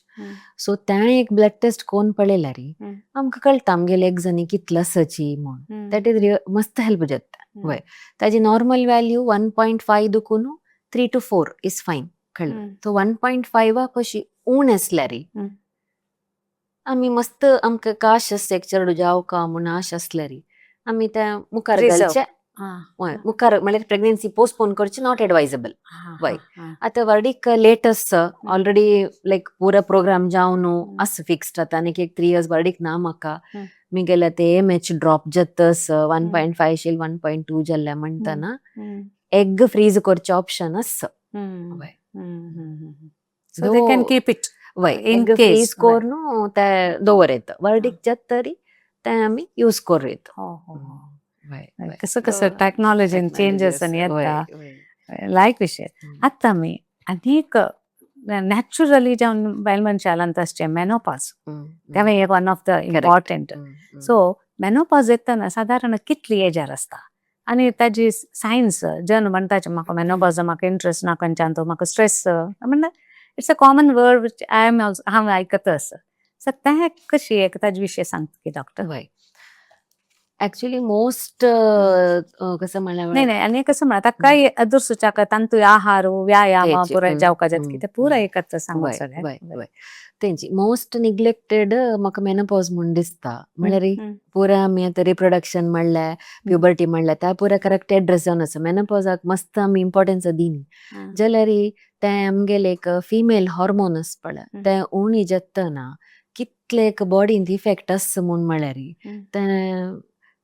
So तें एक ब्लड टेस्ट कोण पळयल्यार आमकां कळटा आमगेले एग्जांनी कितलो आसाची म्हूण. That is मस्त हेल्प जाता. वय, ताजी normal value 1.5 दुखून 3 to 4 is fine, कळ्ळें? सो 1.5 पशी उण आसल्यार आमी मस्त आमकां काश आसता एक चेडूं जावका म्हूण आश आसल्यार आमी त्या मुखार घालचे. वय, मुखार म्हळ्यार प्रेग्नन्सी पोस्टपोन करची not advisable. वय, आतां वर्डीक लेट आसता, ऑलरेडी लायक पुरो प्रोग्राम जावन आसा फिक्स्ड आतां आनीक एक 3 इयर्स वर्डीक ना म्हाका, मिगेले ते एएमएच ड्रॉप जाता, 1.5 आशिल्ले 1.2 जाल्ले म्हणटना एग फ्रीज करचें ऑप्शन आसा. वय. So they can keep it वय, in egg case. Fridge करून ते दवर येता, वर्डीक जाता तरी ते आमी यूज करूं येता. वय वय. कसं कसं टेक्नॉलॉजीन चेंजेस आनी येता, लायक विशय. आतां आमी आनीक नॅचरली जावन बायल मनशालांत आसचें मेनोपॉज, तें एक one of the important. So menopause येतना सादारण कितली एजार आसता आनी ताजी सायन्स जन म्हणटाचे म्हाका मेनोपॉज, म्हाका इंट्रस्ट ना खंयच्यान तो म्हाका स्ट्रेस म्हणल्यार it's a common word which I am also हांव आयकता आसा. सो तें कशी एक ताजे विशय सांगता की डॉक्टर? वय, ऍक्च्युली मोस्ट कसं म्हणल्यार नाही नाही, आनी कसं म्हणा ताका अदुरसूचाक तांतू आहार व्यायाम तेची, पुराय जावका जाता की ते पुराय एकत्र सांगू वय सगळें. वय वय, तेंची मोस्ट निग्लेक्टेड म्हाका मेनोपॉज म्हूण दिसता. म्हणल्यार पुरा आमी आतां रिप्रोडक्शन म्हणल्यार, प्युबर्टी म्हणल्यार, त्या पुरा करेक्ट एड्रेस जावन आसा. मेनोपॉजाक मस्त आमी इम्पॉर्टन्स दिनी जाल्यार तें आमगेले एक फिमेल हॉर्मोन आसा पळय, तें उणी जातना कितले एक बॉडींत इफेक्ट आसता म्हूण म्हणल्यार तें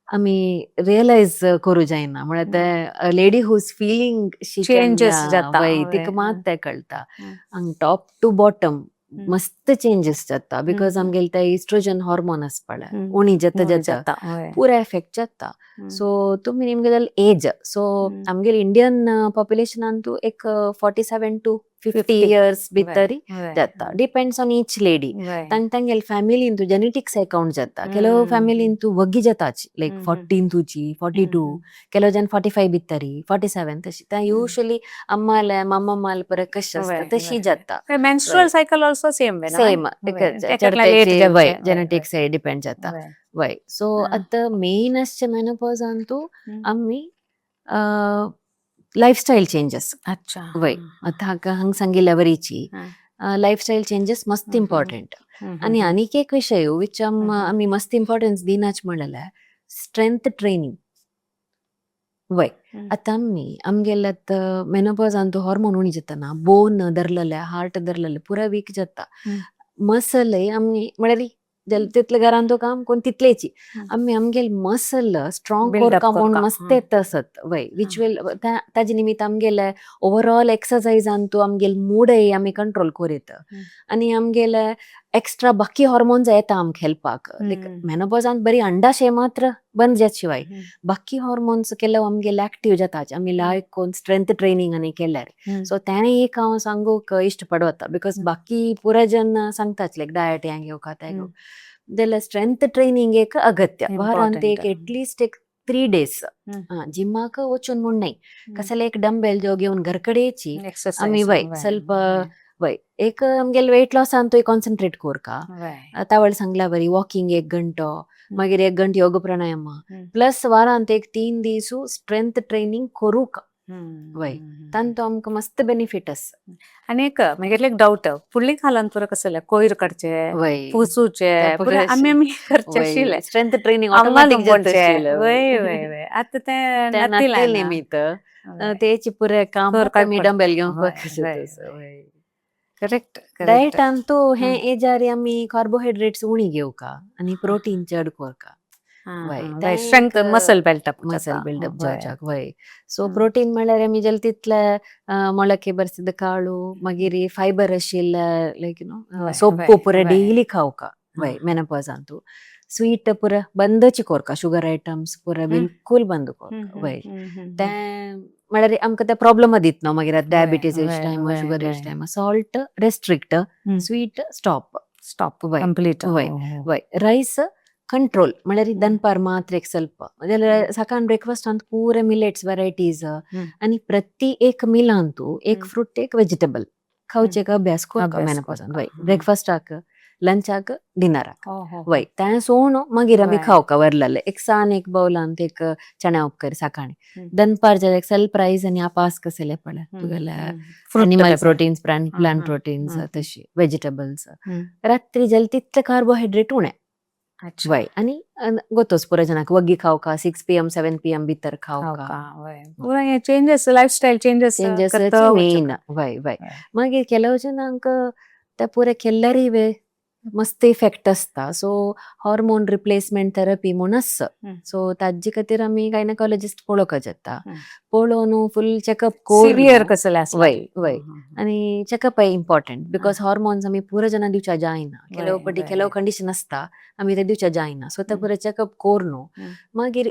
आमी रियलायज करूं जायना. म्हळ्यार तें lady who is feeling she changes जाता, वय, तिका मात तें कळटा. हांगा टॉप टू बॉटम मस्त चेंजीस जाता because आमगेले ते इस्ट्रोजन हॉर्मोन आसा पळय, उणी जाता जाता पुरा एफेक्ट जाता. सो तुमी निमगे जाल्यार एज, सो आमगेले इंडियन पॉप्युलेशनान तूं एक 47 to 50 years भितर जाता. Depends on etch lady. तांगेले फॅमिलीन तूं जेनेटिक्स अकाउंट जाता. ಕೆಲವು फ्यामिलीन तूं वग्गी जाताच, लायक 14 तुची, 42, ಕೆಲವು जन 45 भितरी, 47 तशी. ते युजली अम्माले मम्माले परत कशें आसता तशी जाता. Menstrual cycle also same? Same, वय, जेनेटिक्स डिपेंड जाता वय. सो आतां मेन आसचें मेनोपॉजान तूं आमी लायफस्टायल चेंजेस. वय, आतां हाका हांगा सांगिल्ल्या वरीची लायफस्टायल चेंजेस मस्त इम्पॉर्टंट. आनी आनीक एक विशय which आमी मस्त इम्पॉर्टन्स दिनाच म्हणल्यार स्ट्रेंथ ट्रेनिंग. वय, आतां आमी आमगेले आतां मेनोपॉजान तूं हॉर्मोन उणी जाता ना, बोन धरलेले, हार्ट धरलेले पुरा वीक जाता, मसलय आमी म्हळ्यार तितले घरान तो काम कोण तितलेची आमी आमगेले मसल स्ट्रॉंग करता म्हूण मस्त येता आसत. वय, which will ताजे निमित्त आमगेले ओवरऑल एक्सरसाइजान तूं आमगेले मुडय आमी कंट्रोल करीत आनी आमगेले एक्स्ट्रा बाकी हॉर्मोन्स येता आमकां हेल्पाक. लायक मेनोपॉजान बरी अंडाशय मात्र बंद जात शिवाय बाकी हॉर्मोन्स केल्यार आमगेले एक्टीव जाता आमी लायक कोन स्ट्रेंथ ट्रेनिंग आनी केल्यार. सो तें एक हांव सांगूंक इश्ट पडवता because बाकी पुरा जन सांगताच लायक डायट हें घेवका तें घेवका, जाल्यार स्ट्रेंथ ट्रेनिंग एक अगत्य. वारांत एक एटलिस्ट एक 3 डेज जिमाक वचून म्हूण न्हय, कसले एक डंबेल जो घेवन घर कडेची आमी वय ಸ್ವಲ್ಪ वय एक आमगेले वेट लॉसान तुवें कॉन्सन्ट्रेट कोरका. तावळ सांगला बरी वॉकिंग एक गंटो, मागीर एक गंटो योग प्राणायाम, प्लस वारांत एक 3 दीस स्ट्रेंथ ट्रेनिंग करूक. वय, तांतो आमकां मस्त बेनिफीट आसा. आनी एक मागीर एक डावट, फुडली कालान पुरो कसले कोयर काडचे, पुसूचे आमी आमी करचे आशिल्ले. Strength training automatic. वय वय वय, आतां तें नातिले निमित्त तेची पुरे काम आमी डंबेल घेवन. करेक्ट. डायटान तो हे एजार आमी कार्बोहायड्रेट्स उणी घेवका आनी प्रोटीन चड कोरका. वय, strength muscle build up. Muscle buildup जावच्याक. वय, सो प्रोटीन म्हणल्यार आमी जाल्यार तितले ಮೊಳಕೆ ಬರ್ಸಿದ ಕಾಳು, मागीर फायबर आशिल्ले लायक you know सोप्पू पुरा डेली खावका. वय, मेनोपॉजांतू स्वीट पुरा बंदच कोरका, शुगर आयटम्स पुरा बिलकुल बंद कोरका. वय, तें म्हळ्यार आमकां ते प्रॉब्लम दित न्हू मागीर diabetes age time, sugar age time. Salt restrict, sweet stop. Stop. वय. कंप्लीट. वय वय, रैस कंट्रोल म्हळ्यार दनपार मात्र एक ಸ್ವಲ್ಪ, जाल्यार सकाळ ब्रेकफास्टांत पुरे मिलेट्स वेरायटीज आनी प्रति एक मिलांतू एक फ्रूट एक वेजिटेबल खावचे एक अभ्यास कोरका मेनोपॉजान. वय, ब्रेकफास्टाक, लंचाक, डिनराक. वय, तें सोण मागीर आमी खावका वरलेले एक सान एक बावलांत एक चण्या उपकर सकाळी. दनपार जाल्यार ಸ್ವಲ್ಪ रैस आनी आपास कसले पळय तुगेले animal proteins, plant proteins, तशी वेजिटेबल्स. रात्री जाल्यार तितले कार्बोहायड्रेट उणे. वय, आनी गोतोच पुरा जनाक वग्गी खावका, 6 p.m. 7 p.m. भितर खावका. पुरा changes, lifestyle changes. Changes main. वय वय, मागीर ಕೆಲವು जनांक ते पुरे केल्यारय वे मस्त इफेक्ट आसता. सो हॉर्मोन रिप्लेसमेंट थेरपी म्हूण आसा. सो ताजे खातीर आमी गायनकॉलॉजिस्ट पळोवंक जाता, पळोवन फूल चॅकअप. सिवियर कसले आसता. वय वय, आनी चॅकअप इम्पॉर्टंट because hormones आमी पुरो जाणां दिवच्या जायना. ಕೆಲವು पटी ಕೆಲವು कंडिशन आसता, आमी ते दिवच्या जायना. सो ते पुरो चॅकअप करून मागीर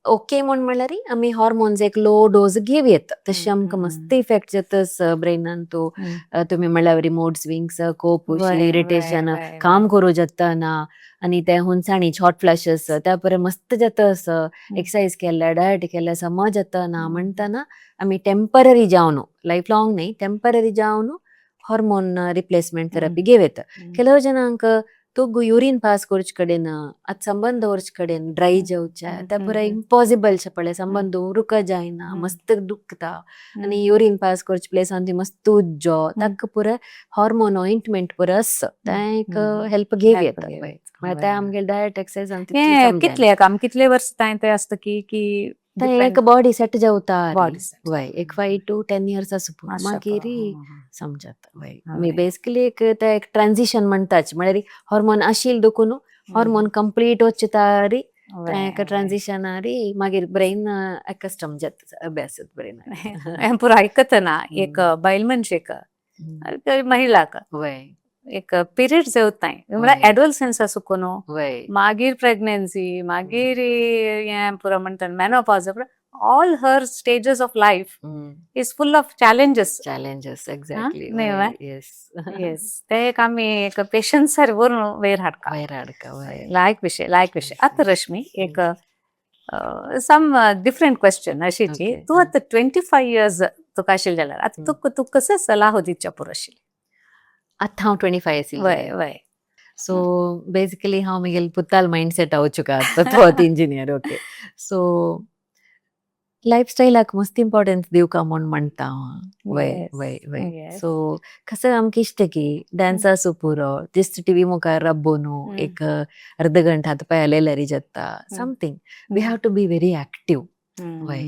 ओके म्हूण म्हणल्यार आमी हॉर्मोन्स एक लो डोस घेवयेत. तशें आमकां मस्त इफेक्ट जाता ब्रेनान तो. तुमी म्हणल्यार वरी मूड स्विंग्स, कोप, इरिटेशन, काम करूं जाता ना आनी ते हुनसाणी, हॉट फ्लॅशेस त्या परे मस्त जाता. असं एक्सरसाइज केल्यार, डायट केल्यार समज जाता ना म्हणटाना आमी टेंपररी जावन, लायफ लॉंग न्ही, टेंपररी जावन हॉर्मोन रिप्लेसमेंट थेरपी घेवयेत. ಕೆಲವು ಜನಾंक तोगु युरीन पास करचे कडेन, आतां संबंद दवरचे कडेन ड्राय जावचे, त्या पुराय इम्पॉसिबल शे पळय, संबंद दवरूंक जायना, मस्त दुखता आनी युरीन पास करचे प्लेसान ती मस्त उज्जो, ताका पुराय हॉर्मोन ऑइंटमेंट पुराय आसा, तें एक हेल्प घेवयेत. म्हळ्यार ते आमगेले डायट, एक्सरसाइज. हें कितले आम कितले वर्स तांय ते आसता की की ते एक बॉडी सेट जावता. Body set. वय, एक 5 टू 10 इयर्स आसा, मागीर समजता. वय, बेसिकली एक ते एक ट्रान्झिशन म्हणटाच, म्हळ्यार हॉर्मोन आशिल्ले देखून हॉर्मोन कंप्लीट वचता तारी तें एक ट्रान्झिशन आरी, मागीर ब्रेन अकस्टम जाता, अभ्यास ब्रेन. हें पुरो आयकतना एक बायल मनशेक, महिलाक एक पिरियड जेवताय म्हळ्यार एडोलसन्स आसूं न्हू, मागीर प्रेग्नन्सी, मागीर हें पुरो म्हणटा menopause, all her stages of life is full of challenges. Challenges, exactly. न्ही व्हय? येस. येस, ते एक आमी एक पेशन्सार व्हरून वयर हाडका. वयर हाडका, वय. लायक विशय, लायक विशय. आतां रश्मी, एक सम डिफरंट क्वेश्चन अशीची. तूं आतां 25 इयर्स तुका आशिल्लें जाल्यार आतां तुका तूं कसो सलाह दिवच्या पुरो आशिल्ली? आतां हांव 25 आशिल्लें. वय वय सो बेसिकली हांव म्हगेले पुताल मायंड सेट वचूका आतां, तो आतां इंजिनियर. ओके, सो लायफ स्टायलाक मस्त इम्पॉर्टन्स दिवका म्हूण म्हणटा हांव. वय. वय वय सो कसं आमकां इश्ट की डान्स आसूं पुरो, जस्ट टिवी मुखार राबोवन एक अर्द घंटा हात पांय हालयल्यार जाता. Something, we have to be very active. वय,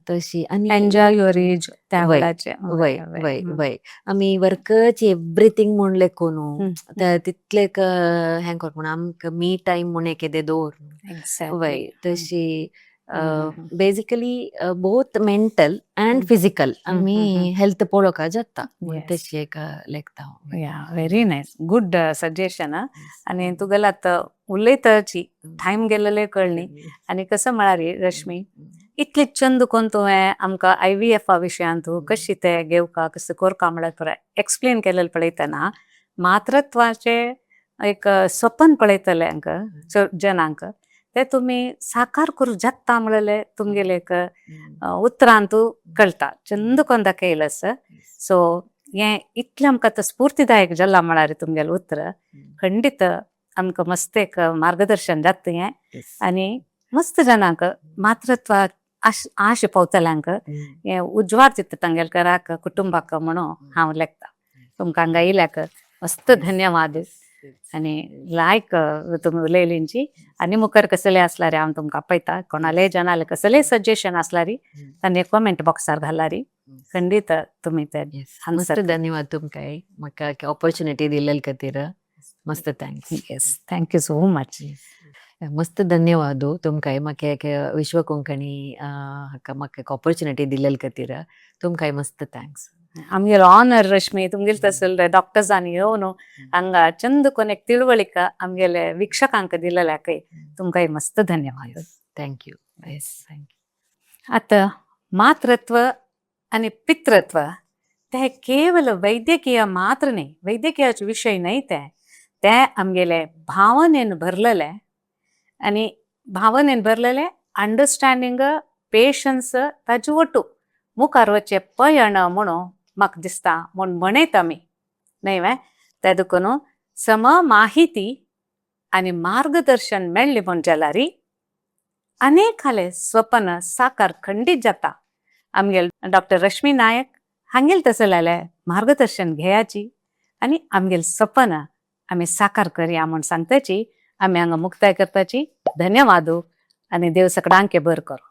तशी आनी एन्जॉय your age त्या वेळाचे. वय वय वय आमी वर्कच एवरीथींग म्हूण लेखून तितले हें कर, पूण आमकां मी टायम म्हूण एक येदें दवर. वय, तशी basically both mental and physical आमी हेल्थ पळोवंक जाता, तशी एक लेखता हांव. Yeah, very nice, good suggestion. आनी तुगेलो आतां उलयताची टायम गेलेले कळ्ळी. आनी कसं म्हळ्यार रश्मी, इतले चंद कोन्न तुवें आमकां आयवीएफा विशयान तूं कशी ते घेवका, कसं करका म्हळ्यार पुराय एक्सप्लेन केलेलें पळयतना मातृत्वाचे एक सपन पळयतले जनांक, ते तुमी साकार करूं जाता म्हणलें तुमगेले एक उतरान तूं कळटा, चंद कोन्न दाखयलें आसा. सो हें इतलें आमकां आतां स्फूर्तिदायक जाला म्हळ्यार तुमगेलें उतर खंडीत आमकां मस्त एक मार्गदर्शन जाता हें आनी मस्त जनांक मातृत्व आश आश पावतल्यांक हें उजवाड दिता तांगेल्या घराक, कुटुंबाक म्हणून हांव लेखता. तुमकां हांगा येयल्याक मस्त धन्यवाद आनी लायक तुमी उलयलींची. आनी मुखार कसले आसल्यार हांव तुमकां आपयता. कोणालेय जनाले कसलेय सजेशन आसल्यार तांणी कमेंट बॉक्सार घालारी, खंडीत तुमी ते मस्त धन्यवाद तुमकां म्हाका ऑपॉर्च्युनिटी दिल्ले खातीर, मस्त thanks. Yes, thank you so much. मस्त धन्यवाद तुमकां, म्हाका एक विश्व कोंकणी हाका म्हाका एक ऑपॉर्च्युनिटी दिल्ले खातीर तुमकां मस्त thanks. आमगेलो ऑनर रश्मी, तुमगेले तसले डॉक्टर्सांनी येवन हांगा चंद कोन एक तिळवळीक आमगेले वीक्षकांक दिलेल्याकय तुमकांय मस्त धन्यवाद. Thank you, yes, thank you. आतां मातृत्व आनी पितृत्व ते केवल वैद्यकीय मात्र न्ही, वैद्यकीयाचे विशय न्हय, ते ते आमगेले भावनेन भरलेले आनी भावनेन भरलेले अंडरस्टँडींग, पेशन्स ताजे ಒಟ್ಟು मुखार वचचें पयण म्हणून म्हाका दिसता म्हूण म्हणयत आमी न्हय वे. ते देखून सम माहिती आनी मार्गदर्शन मेळ्ळें म्हूण जाल्यार अनेकाले स्वप्न साकार खंडीत जाता. आमगेले डॉक्टर रश्मी नायक हांगेले तसलेले मार्गदर्शन घेयाची आनी आमगेले सपन आमी साकार करया म्हूण सांगताची आमी हांगा मुक्ताय करताची. धन्यवाद आनी देव सगळ्यांके बरें करूं.